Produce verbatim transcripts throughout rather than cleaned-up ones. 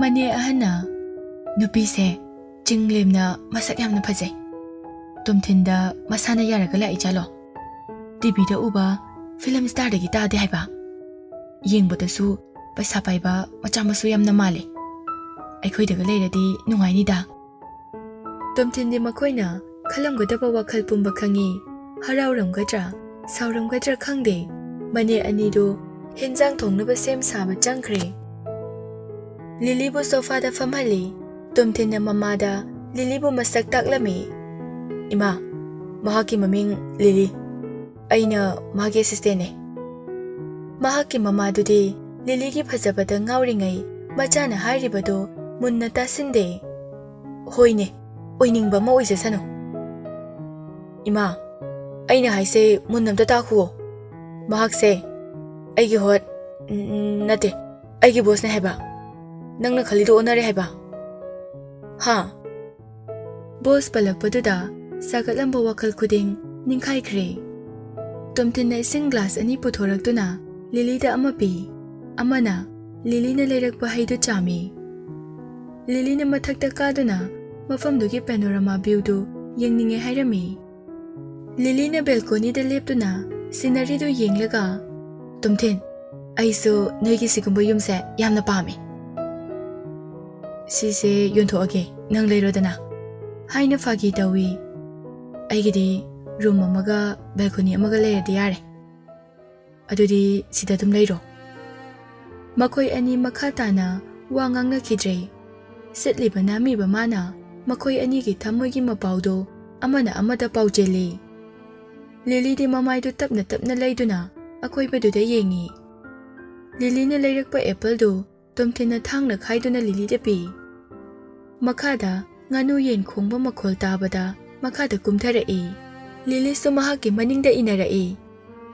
ꯃꯅꯦ ꯑꯍꯟꯅ, "ꯅꯨꯄꯤꯁꯦ ꯆꯤꯡ ꯂꯦꯝꯅ ꯃꯁꯛ ꯌꯥꯝꯅ ꯐꯖꯩ꯫ ꯇꯣꯝꯊꯤꯟꯗ ꯃꯁꯥꯅ ꯌꯥꯔꯒ ꯂꯥꯛꯏ ꯖꯥꯠꯂꯣ? ꯇꯤꯚꯤꯗ ꯎꯕ ꯐꯤꯂꯝ ꯁ꯭ꯇꯥꯔꯗꯒꯤ ꯇꯥꯗꯦ ꯍꯥꯏꯕ꯫ ꯌꯦꯡꯕꯗꯁꯨ ꯄꯩꯁꯥ ꯄꯥꯏꯕ ꯃꯆꯥ ꯃꯁꯨ ꯌꯥꯝꯅ ꯃꯥꯜꯂꯦ꯫ ꯑꯩꯈꯣꯏꯗꯒ ꯂꯩꯔꯗꯤ ꯅꯨꯡꯉꯥꯏꯅꯤꯗ꯫" ꯇꯣꯝꯊꯤꯟꯗꯤ ꯃꯈꯣꯏꯅ ꯈꯜꯂꯝꯒꯗꯕ ꯋꯥꯈꯜ ꯄꯨꯝꯕ ꯈꯪꯏ꯫ ꯍꯔꯥꯎꯔꯝꯒꯗ꯭ꯔꯥ, ꯁꯥꯎꯔꯝꯒꯗ꯭ꯔꯥ ꯈꯪꯗꯦ, ꯃꯅꯦ ꯑꯅꯤꯗꯨ ꯍꯦꯟꯖꯥꯡ ꯊꯣꯡꯅꯕ ꯁꯦꯝ ꯁꯥꯕ ꯆꯪꯈ꯭ꯔꯦ꯫ ꯂꯤꯂꯤꯕꯨ ꯁꯣꯐꯥꯗ ꯐꯝꯍꯜꯂꯤ꯫ ꯇꯣꯝꯊꯤꯟꯅ ꯃꯃꯥꯗ ꯂꯤꯂꯤꯕꯨ ꯃꯁꯛ ꯇꯥꯛꯂꯝꯃꯤ꯫ "ꯏꯃꯥ, ꯃꯍꯥꯛꯀꯤ ꯃꯃꯤꯡ ꯂꯤꯂꯤ꯫ ꯑꯩꯅ ꯃꯥꯒꯤ ꯑꯦꯁꯤꯁꯇꯦꯟꯅꯦ꯫" ꯃꯍꯥꯛꯀꯤ ꯃꯃꯥꯗꯨꯗꯤ ꯂꯤꯂꯤꯒꯤ ꯐꯖꯕꯗ ꯉꯥꯎꯔꯤꯉꯩ ꯃꯆꯥꯅ ꯍꯥꯏꯔꯤꯕꯗꯨ ꯃꯨꯟꯅ ꯇꯥꯁꯤꯟꯗꯦ꯫ "ꯍꯣꯏꯅꯦ, ꯑꯣꯏꯅꯤꯡꯕ ꯑꯃ ꯑꯣꯏꯖꯁꯅꯨ꯫" "ꯏꯃꯥ, ꯑꯩꯅ ꯍꯥꯏꯁꯦ ꯃꯨꯟꯅ ꯑꯝꯇ ꯇꯥꯈꯨꯑꯣ꯫ ꯃꯍꯥꯛꯁꯦ ꯑꯩꯒꯤ ꯍꯣꯠ, ꯎꯝ, ꯅꯠꯇꯦ, ꯑꯩꯒꯤ ꯕꯣꯁꯅꯦ ꯍꯥꯏꯕ꯫ ꯅꯪꯅ ꯈꯜꯂꯤꯗꯣ ꯑꯣꯟꯅꯔꯦ ꯍꯥꯏꯕ꯫" "ꯍꯥ?" ꯕꯣꯁ ꯄꯜꯂꯛꯄꯗꯨꯗ ꯁꯥꯒꯠꯂꯝꯕ ꯋꯥꯈꯜ ꯈꯨꯗꯤꯡ ꯅꯤꯡꯈꯥꯏꯈ꯭ꯔꯦ꯫ ꯇꯣꯝꯊꯤꯟꯅ ꯏꯁꯤꯡ ꯒ꯭ꯂꯥꯁ ꯑꯅꯤ ꯄꯨꯊꯣꯔꯛꯇꯨꯅ ꯂꯤꯂꯤꯗ ꯑꯃ ꯄꯤ, ꯑꯃꯅ ꯂꯤꯂꯤꯅ ꯂꯩꯔꯛꯄ ꯍꯩꯗꯨ ꯆꯥꯝꯃꯤ꯫ ꯂꯤꯂꯤꯅ ꯃꯊꯛꯇ ꯀꯥꯗꯨꯅ ꯃꯐꯝꯗꯨꯒꯤ ꯄꯦꯅꯣꯔꯥꯃꯥ ꯚ꯭ꯌꯨꯗꯨ ꯌꯦꯡꯅꯤꯡꯉꯦ ꯍꯥꯏꯔꯝꯃꯤ꯫ ꯂꯤꯂꯤꯅ ꯕꯦꯜꯀꯣꯅꯤꯗ ꯂꯦꯞꯇꯨꯅ ꯁꯤꯅꯔꯤꯗꯨ ꯌꯦꯡꯂꯒ, "ꯇꯣꯝꯊꯤꯟ, ꯑꯩꯁꯨ ꯅꯣꯏꯒꯤ ꯁꯤꯒꯨꯝꯕ ꯌꯨꯝꯁꯦ ꯌꯥꯝꯅ ꯄꯥꯝꯃꯤ꯫ ꯁꯤꯁꯦ ꯌꯣꯟꯊꯣꯛꯑꯒꯦ, ꯅꯪ ꯂꯩꯔꯣꯗꯅ," ꯍꯥꯏꯅ ꯐꯥꯒꯤ ꯇꯧꯏ꯫ "ꯑꯩꯒꯤꯗꯤ ꯔꯨꯝ ꯑꯃꯒ ꯕꯦꯜꯀꯣꯅꯤ ꯑꯃꯒ ꯂꯩꯔꯗꯤ ꯌꯥꯔꯦ꯫ ꯑꯗꯨꯗꯤ ꯁꯤꯗ ꯑꯗꯨꯝ ꯂꯩꯔꯣ꯫" ꯃꯈꯣꯏ ꯑꯅꯤ ꯃꯈꯥ ꯇꯥꯅ ꯋꯥ ꯉꯥꯡꯅꯈꯤꯗ꯭ꯔꯦ꯫ ꯁꯤꯠꯂꯤꯕ ꯅꯥꯃꯤꯕ ꯃꯥꯅ ꯃꯈꯣꯏ ꯑꯅꯤꯒꯤ ꯊꯃꯣꯏꯒꯤ ꯃꯄꯥꯎꯗꯨ ꯑꯃꯅ ꯑꯃꯗ ꯄꯥꯎꯖꯦꯜꯂꯤ꯫ ꯂꯤꯂꯤꯗꯤ ꯃꯃꯥꯏꯗꯨ ꯇꯞꯅ ꯇꯞꯅ ꯂꯩꯗꯨꯅ ꯑꯀꯣꯏꯕꯗꯨꯗ ꯌꯦꯡꯏ꯫ ꯂꯤꯂꯤꯅ ꯂꯩꯔꯛꯄ ꯑꯦꯄꯜꯗꯨ ꯇꯣꯝꯊꯤꯟꯅ ꯊꯥꯡꯅ ꯈꯥꯏꯗꯨꯅ ꯂꯤꯂꯤꯗ ꯄꯤ꯫ ꯃꯈꯥꯗ ꯉꯥꯅꯨ ꯌꯦꯟ ꯈꯣꯡꯕ ꯃꯈꯣꯜ ꯇꯥꯕꯗ ꯃꯈꯥꯗ ꯀꯨꯝꯊꯔꯛꯏ꯫ ꯂꯤꯂꯤꯁꯨ ꯃꯍꯥꯛꯀꯤ ꯃꯅꯤꯡꯗ ꯏꯟꯅꯔꯛꯏ꯫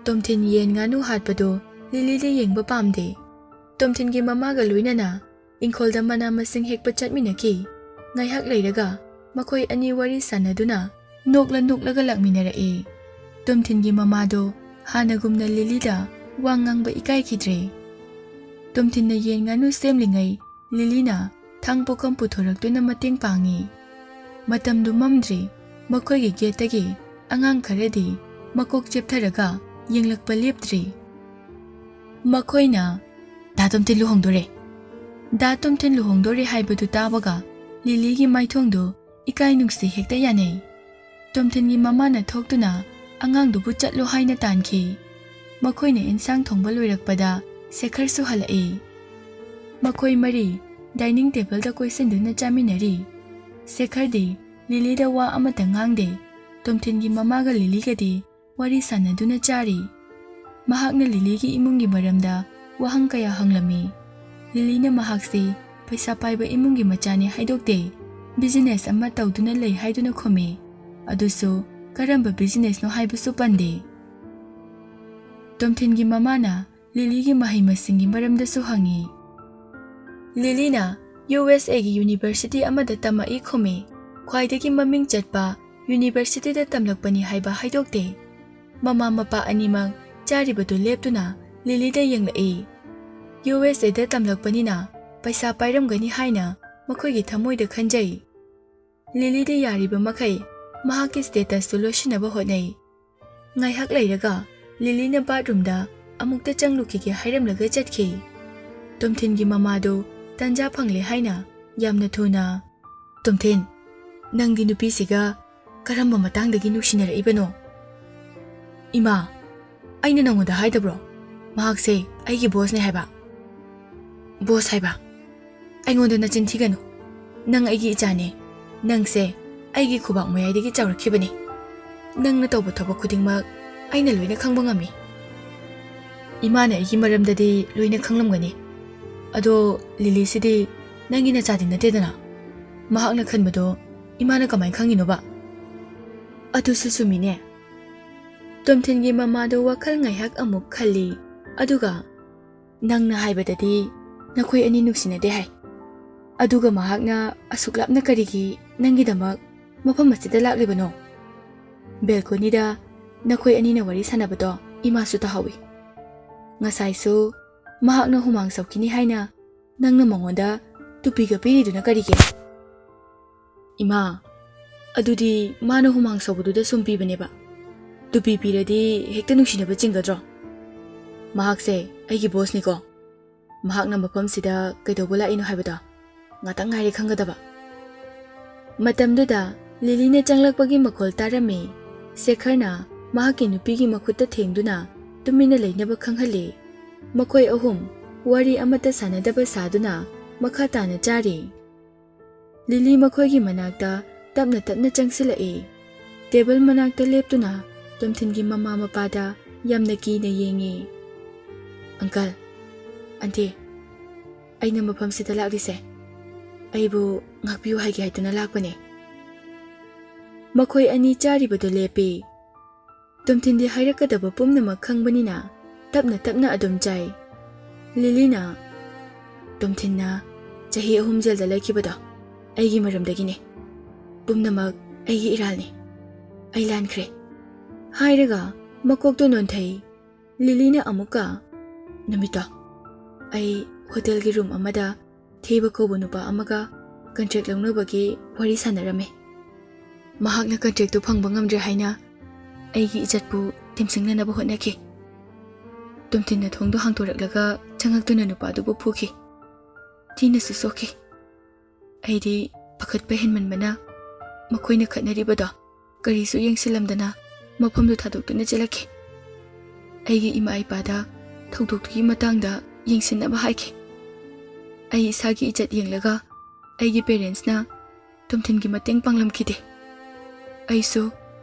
ꯇꯣꯝꯊꯤꯟ ꯌꯦꯟ ꯉꯥꯅꯨ ꯍꯥꯠꯄꯗꯨ ꯂꯤꯂꯤꯗꯤ ꯌꯦꯡꯕ ꯄꯥꯝꯗꯦ꯫ ꯇꯣꯝꯊꯤꯟꯒꯤ ꯃꯃꯥꯒ ꯂꯣꯏꯅꯅ ꯏꯪꯈꯣꯜꯗ ꯃꯅꯥ ꯃꯁꯤꯡ ꯍꯦꯛꯄ ꯆꯠꯃꯤꯟꯅꯈꯤ꯫ ꯉꯥꯏꯍꯥꯛ ꯂꯩꯔꯒ ꯃꯈꯣꯏ ꯑꯅꯤ ꯋꯥꯔꯤ ꯁꯥꯟꯅꯗꯨꯅ ꯅꯣꯛꯂ ꯅꯣꯛꯂꯒ ꯂꯥꯛꯃꯤꯟꯅꯔꯛꯏ꯫ ꯇꯣꯝꯊꯤꯟꯒꯤ ꯃꯃꯥꯗꯣ ꯍꯥꯟꯅꯒꯨꯝꯅ ꯂꯤꯂꯤꯗ ꯋꯥ ꯉꯥꯡꯕ ꯏꯀꯥꯏꯈꯤꯗ꯭ꯔꯦ꯫ ꯇꯣꯝꯊꯤꯟꯅ ꯌꯦꯟ ꯉꯥꯅꯨ ꯁꯦꯝꯂꯤꯉꯩ ꯂꯤꯂꯤꯅ ꯊꯥꯡ ꯄꯨꯈꯝ ꯄꯨꯊꯣꯔꯛꯇꯨꯅ ꯃꯇꯦꯡ ꯄꯥꯡꯉꯤ꯫ ꯃꯇꯝꯗꯨ ꯃꯝꯗ꯭ꯔꯤ꯫ ꯃꯈꯣꯏꯒꯤ ꯒꯦꯠꯇꯒꯤ ꯑꯉꯥꯡ ꯈꯔꯗꯤ ꯃꯀꯣꯛ ꯆꯦꯞꯊꯔꯒ ꯌꯦꯡꯂꯛꯄ ꯂꯦꯞꯇ꯭ꯔꯤ꯫ ꯃꯈꯣꯏꯅ "ꯗꯥ ꯇꯣꯝꯊꯤꯟ ꯂꯨꯍꯣꯡꯗꯣꯔꯦ꯫ ꯗꯥ ꯇꯣꯝꯊꯤꯟ ꯂꯨꯍꯣꯡꯗꯣꯔꯦ" ꯍꯥꯏꯕꯗꯨ ꯇꯥꯕꯒ ꯂꯤꯂꯤꯒꯤ ꯃꯥꯏꯊꯣꯡꯗꯨ ꯏꯀꯥꯏ ꯅꯨꯡꯁꯤ ꯍꯦꯛꯇ ꯌꯥꯅꯩ꯫ ꯇꯣꯝꯊꯤꯟꯒꯤ ꯃꯃꯥꯅ ꯊꯣꯛꯇꯨꯅ ꯑꯉꯥꯡꯗꯨꯕꯨ ꯆꯠꯂꯣ ꯍꯥꯏꯅ ꯇꯥꯟꯈꯤ꯫ ꯃꯈꯣꯏꯅ ꯏꯟꯁꯥꯡ ꯊꯣꯡꯕ ꯂꯣꯏꯔꯛꯄꯗ ꯁꯦꯈꯔꯁꯨ ꯍꯜꯂꯛꯏ꯫ ꯃꯈꯣꯏ ꯃꯔꯤ ꯗꯥꯏꯅꯤꯡ ꯇꯦꯕꯜꯗ ꯀꯣꯏꯁꯤꯟꯗꯨꯅ ꯆꯥꯃꯤꯟꯅꯔꯤ꯫ ꯁꯦꯈꯔꯗꯤ ꯂꯤꯂꯤꯗ ꯋꯥ ꯑꯃꯠꯇ ꯉꯥꯡꯗꯦ꯫ ꯇꯣꯝꯊꯤꯟꯒꯤ ꯃꯃꯥꯒ ꯂꯤꯂꯤꯒꯗꯤ ꯋꯥꯔꯤ ꯁꯥꯟꯅꯗꯨꯅ ꯆꯥꯔꯤ꯫ ꯃꯍꯥꯛꯅ ꯂꯤꯂꯤꯒꯤ ꯏꯃꯨꯡꯒꯤ ꯃꯔꯝꯗ ꯋꯥꯍꯪ ꯀꯌꯥ ꯍꯪꯂꯝꯃꯤ꯫ ꯂꯤꯂꯤꯅ ꯃꯍꯥꯛꯁꯤ ꯄꯩꯁꯥ ꯄꯥꯏꯕ ꯏꯃꯨꯡꯒꯤ ꯃꯆꯥꯅꯤ ꯍꯥꯏꯗꯣꯛꯇꯦ꯫ ꯕꯤꯖꯤꯅꯦꯁ ꯑꯃ ꯇꯧꯗꯨꯅ ꯂꯩ ꯍꯥꯏꯗꯨꯅ ꯈꯨꯝꯃꯤ꯫ ꯑꯗꯨꯁꯨ ꯀꯔꯝꯕ ꯕꯤꯖꯤꯅꯦꯁꯅꯣ ꯍꯥꯏꯕꯁꯨ ꯄꯟꯗꯦ꯫ ꯇꯣꯝꯊꯤꯟꯒꯤ ꯃꯃꯥꯅ ꯂꯤꯂꯤꯒꯤ ꯃꯍꯩ ꯃꯁꯤꯡꯒꯤ ꯃꯔꯝꯗꯁꯨ ꯍꯪꯉꯤ꯫ ꯂꯤꯂꯤꯅ "ꯌꯨ ꯑꯦꯁ ꯑꯦꯒꯤ ꯌꯨꯅꯤꯚꯔꯁꯤꯇꯤ ꯑꯃꯗ ꯇꯝꯃꯛꯏ" ꯈꯨꯝꯃꯤ꯫ ꯈ꯭ꯋꯥꯏꯗꯒꯤ ꯃꯃꯤꯡ ꯆꯠꯄ ꯌꯨꯅꯤꯚꯔꯁꯤꯇꯤꯗ ꯇꯝꯂꯛꯄꯅꯤ ꯍꯥꯏꯕ ꯍꯥꯏꯗꯣꯛꯇꯦ꯫ ꯃꯃꯥ ꯃꯄꯥ ꯑꯅꯤꯃꯛ ꯆꯥꯔꯤꯕꯗꯨ ꯂꯦꯞꯇꯨꯅ ꯂꯤꯂꯤꯗ ꯌꯦꯡꯂꯛꯏ꯫ "ꯌꯨ ꯑꯦꯁ ꯑꯦꯗ ꯇꯝꯂꯛꯄꯅꯤꯅ ꯄꯩꯁꯥ ꯄꯥꯏꯔꯝꯒꯅꯤ" ꯍꯥꯏꯅ ꯃꯈꯣꯏꯒꯤ ꯊꯃꯣꯏꯗ ꯈꯟꯖꯩ꯫ ꯂꯤꯂꯤꯗ ꯌꯥꯔꯤꯕ ꯃꯈꯩ ꯃꯍꯥꯛꯀꯤ ꯁ꯭ꯇꯦꯇꯁꯇꯨ ꯂꯣꯏꯁꯤꯟꯅꯕ ꯍꯣꯠꯅꯩ꯫ ꯉꯥꯏꯍꯥꯛ ꯂꯩꯔꯒ ꯂꯤꯂꯤꯅ ꯕꯥꯠꯔꯨꯝꯗ ꯑꯃꯨꯛꯇ ꯆꯪꯂꯨꯈꯤꯒꯦ ꯍꯥꯏꯔꯝꯂꯒ ꯆꯠꯈꯤ꯫ ꯇꯣꯝꯊꯤꯟꯒꯤ ꯃꯃꯥꯗꯨ ꯇꯟꯖꯥ ꯐꯪꯂꯦ ꯍꯥꯏꯅ ꯌꯥꯝꯅ ꯊꯨꯅ, "ꯇꯣꯝꯊꯤꯟ, ꯅꯪꯗꯤ ꯅꯨꯄꯤꯁꯤꯒ ꯀꯔꯝꯕ ꯃꯇꯥꯡꯗꯒꯤ ꯅꯨꯡꯁꯤꯅꯔꯛꯏꯕꯅꯣ?" "ꯏꯃꯥ, ꯑꯩꯅ ꯅꯪꯉꯣꯟꯗ ꯍꯥꯏꯗꯕ꯭ꯔꯣ ꯃꯍꯥꯛꯁꯦ ꯑꯩꯒꯤ ꯕꯣꯁꯅꯦ ꯍꯥꯏꯕ?" "ꯕꯣꯁ ꯍꯥꯏꯕ? ꯑꯩꯉꯣꯟꯗ ꯅꯆꯤꯟ ꯊꯤꯒꯅꯨ꯫ ꯅꯪ ꯑꯩꯒꯤ ꯏꯆꯥꯅꯦ꯫ ꯅꯪꯁꯦ ꯑꯩꯒꯤ ꯈꯨꯕꯥꯛ ꯃꯌꯥꯏꯗꯒꯤ ꯆꯥꯎꯔꯛꯈꯤꯕꯅꯤ꯫ ꯅꯪꯅ ꯇꯧꯕ ꯊꯕꯛ ꯈꯨꯗꯤꯡꯃꯛ ꯑꯩꯅ ꯂꯣꯏꯅ ꯈꯪꯕ ꯉꯝꯃꯤ꯫ ꯏꯃꯥꯅ ꯑꯩꯒꯤ ꯃꯔꯝꯗꯗꯤ ꯂꯣꯏꯅ ꯈꯪꯂꯝꯒꯅꯤ꯫ ꯑꯗꯣ ꯂꯤꯂꯤꯁꯤꯗꯤ ꯅꯪꯒꯤ ꯅꯆꯥꯗꯤ ꯅꯠꯇꯦꯗꯅ꯫ ꯃꯍꯥꯛꯅ ꯈꯟꯕꯗꯣ ꯏꯃꯥꯅ ꯀꯃꯥꯏꯅ ꯈꯪꯉꯤꯅꯣꯕ?" "ꯑꯗꯨꯁꯨ ꯆꯨꯝꯃꯤꯅꯦ꯫" ꯇꯣꯝꯊꯤꯟꯒꯤ ꯃꯃꯥꯗꯣ ꯋꯥꯈꯜ ꯉꯥꯏꯍꯥꯛ ꯑꯃꯨꯛ ꯈꯜꯂꯤ꯫ ꯑꯗꯨꯒ, "ꯅꯪꯅ ꯍꯥꯏꯕꯗꯗꯤ ꯅꯈꯣꯏ ꯑꯅꯤ ꯅꯨꯡꯁꯤꯅꯗꯦ ꯍꯥꯏ꯫ ꯑꯗꯨꯒ ꯃꯍꯥꯛꯅ ꯑꯁꯨꯛ ꯂꯥꯞꯅ ꯀꯔꯤꯒꯤ ꯅꯪꯒꯤꯗꯃꯛ ꯃꯐꯝ ꯑꯁꯤꯗ ꯂꯥꯛꯂꯤꯕꯅꯣ? ꯕꯦꯜꯀꯣꯅꯤꯗ ꯅꯈꯣꯏ ꯑꯅꯤꯅ ꯋꯥꯔꯤ ꯁꯥꯟꯅꯕꯗꯣ ꯏꯃꯥꯁꯨ ꯇꯥꯍꯧꯏ꯫ ꯉꯁꯥꯏꯁꯨ ꯃꯍꯥꯛꯅ ꯍꯨꯃꯥꯡ ꯁꯧꯈꯤꯅꯤ ꯍꯥꯏꯅ ꯅꯪꯅ ꯃꯉꯣꯟꯗ ꯇꯨꯄꯤꯒ ꯄꯤꯔꯤꯗꯨꯅ ꯀꯔꯤꯒꯤ? ꯏꯃꯥ, ꯑꯗꯨꯗꯤ ꯃꯥꯅ ꯍꯨꯃꯥꯡ ꯁꯧꯕꯗꯨꯗ ꯁꯨꯝ ꯄꯤꯕꯅꯦꯕ꯫ ꯇꯨꯄꯤ ꯄꯤꯔꯗꯤ ꯍꯦꯛꯇ ꯅꯨꯡꯁꯤꯅꯕ ꯆꯤꯡꯒꯗ꯭ꯔꯣ? ꯃꯍꯥꯛꯁꯦ ꯑꯩꯒꯤ ꯕꯣꯁꯅꯤꯀꯣ꯫ ꯃꯍꯥꯛꯅ ꯃꯐꯝꯁꯤꯗ ꯀꯩꯗꯧꯕ ꯂꯥꯛꯏꯅꯣ ꯍꯥꯏꯕꯗꯣ ꯉꯥꯛꯇꯪ ꯉꯥꯏꯔꯦ ꯈꯪꯒꯗꯕ꯫ ꯃꯇꯝꯗꯨꯗ ꯂꯤꯂꯤꯅ ꯆꯪꯂꯛꯄꯒꯤ ꯃꯈꯣꯜ ꯇꯥꯔꯝꯃꯤ꯫ ꯁꯦꯈꯔꯅ ꯃꯍꯥꯛꯀꯤ ꯅꯨꯄꯤꯒꯤ ꯃꯈꯨꯠꯇ ꯊꯦꯡꯗꯨꯅ ꯇꯨꯃꯤꯟꯅ ꯂꯩꯅꯕ ꯈꯪꯍꯜꯂꯤ꯫ ꯃꯈꯣꯏ ꯑꯍꯨꯝ ꯋꯥꯔꯤ ꯑꯃꯠꯇ ꯁꯥꯟꯅꯗꯕ ꯁꯥꯗꯨꯅ ꯃꯈꯥ ꯇꯥꯅ ꯆꯥꯔꯤ꯫ ꯂꯤꯂꯤ ꯃꯈꯣꯏꯒꯤ ꯃꯅꯥꯛꯇ ꯇꯞꯅ ꯇꯞꯅ ꯆꯪꯁꯤꯜꯂꯛꯏ꯫ ꯇꯦꯕꯜ ꯃꯅꯥꯛꯇ ꯂꯦꯞꯇꯨꯅ ꯇꯣꯝꯊꯤꯟꯒꯤ ꯃꯃꯥ ꯃꯄꯥꯗ ꯌꯥꯝꯅ ꯀꯤꯅ ꯌꯦꯡꯉꯤ꯫ "ꯑꯪꯀꯜ, ꯑꯟꯇꯤ, ꯑꯩꯅ ꯃꯐꯝꯁꯤꯗ ꯂꯥꯛꯂꯤꯁꯦ ꯑꯩꯕꯨ ꯉꯥꯛꯄꯤꯌꯨ ꯍꯥꯏꯒꯦ ꯍꯥꯏꯗꯨꯅ ꯂꯥꯛꯄꯅꯦ꯫" ꯃꯈꯣꯏ ꯑꯅꯤ ꯆꯥꯔꯤꯕꯗꯨ ꯂꯦꯞꯄꯤ꯫ ꯇꯣꯝꯊꯤꯟꯗꯤ ꯍꯥꯏꯔꯛꯀꯗꯕ ꯄꯨꯝꯅꯃꯛ ꯈꯪꯕꯅꯤꯅ ꯇꯞꯅ ꯇꯞꯅ ꯑꯗꯨꯝ ꯆꯥꯏ꯫ ꯂꯤꯂꯤꯅ, "ꯇꯣꯝꯊꯤꯟꯅ ꯆꯍꯤ ꯑꯍꯨꯝ ꯖꯦꯜꯗ ꯂꯩꯈꯤꯕꯗꯣ ꯑꯩꯒꯤ ꯃꯔꯝꯗꯒꯤꯅꯦ꯫ ꯄꯨꯝꯅꯃꯛ ꯑꯩꯒꯤ ꯏꯔꯥꯜꯅꯤ꯫ ꯑꯩ ꯂꯥꯟꯈ꯭ꯔꯦ," ꯍꯥꯏꯔꯒ ꯃꯀꯣꯛꯇꯣ ꯅꯣꯟꯊꯩ꯫ ꯂꯤꯂꯤꯅ ꯑꯃꯨꯛꯀ, "ꯅꯨꯃꯤꯠꯇꯣ ꯑꯩ ꯍꯣꯇꯦꯜꯒꯤ ꯔꯨꯝ ꯑꯃꯗ ꯊꯦꯕ ꯀꯧꯕ ꯅꯨꯄꯥ ꯑꯃꯒ ꯀꯟꯇ꯭ꯔꯦꯛ ꯂꯧꯅꯕꯒꯤ ꯋꯥꯔꯤ ꯁꯥꯟꯅꯔꯝꯃꯤ꯫ ꯃꯍꯥꯛꯅ ꯀꯟꯇ꯭ꯔꯦꯛꯇꯨ ꯐꯪꯕ ꯉꯝꯗ꯭ꯔꯦ ꯍꯥꯏꯅ ꯑꯩꯒꯤ ꯏꯖꯠꯄꯨ ꯇꯦꯝꯁꯤꯡꯅꯅꯕ ꯍꯣꯠꯅꯈꯤ꯫ ꯇꯣꯝꯊꯤꯟꯅ ꯊꯣꯡꯗꯣ ꯍꯥꯡꯗꯣꯔꯛꯂꯒ ꯆꯪꯉꯛꯇꯨꯅ ꯅꯨꯄꯥꯗꯨꯕꯨ ꯐꯨꯈꯤ꯫ ꯊꯤꯅꯁꯨ ꯁꯣꯛꯈꯤ꯫ ꯑꯩꯗꯤ ꯄꯥꯈꯠꯄ ꯍꯦꯟꯃꯟꯕꯅ ꯃꯈꯣꯏꯅ ꯈꯠꯅꯔꯤꯕꯗꯣ ꯀꯔꯤꯁꯨ ꯌꯦꯡꯁꯤꯜꯂꯝꯗꯅ ꯃꯐꯝꯗꯨ ꯊꯥꯗꯣꯛꯇꯨꯅ ꯆꯦꯜꯂꯛꯈꯤ꯫ ꯑꯩꯒꯤ ꯏꯃꯥ ꯏꯄꯥꯗ ꯊꯧꯗꯣꯛꯇꯨꯒꯤ ꯃꯇꯥꯡꯗ ꯌꯦꯡꯁꯤꯟꯅꯕ ꯍꯥꯏꯈꯤ꯫ ꯑꯩ ꯏꯁꯥꯒꯤ ꯏꯖꯠ ꯌꯦꯡꯂꯒ ꯑꯩꯒꯤ ꯄꯦꯔꯦꯟꯁꯅ ꯇꯣꯝꯊꯤꯟꯒꯤ ꯃꯇꯦꯡ ꯄꯥꯡꯂꯝꯈꯤꯗꯦ꯫ ꯑꯩꯁꯨ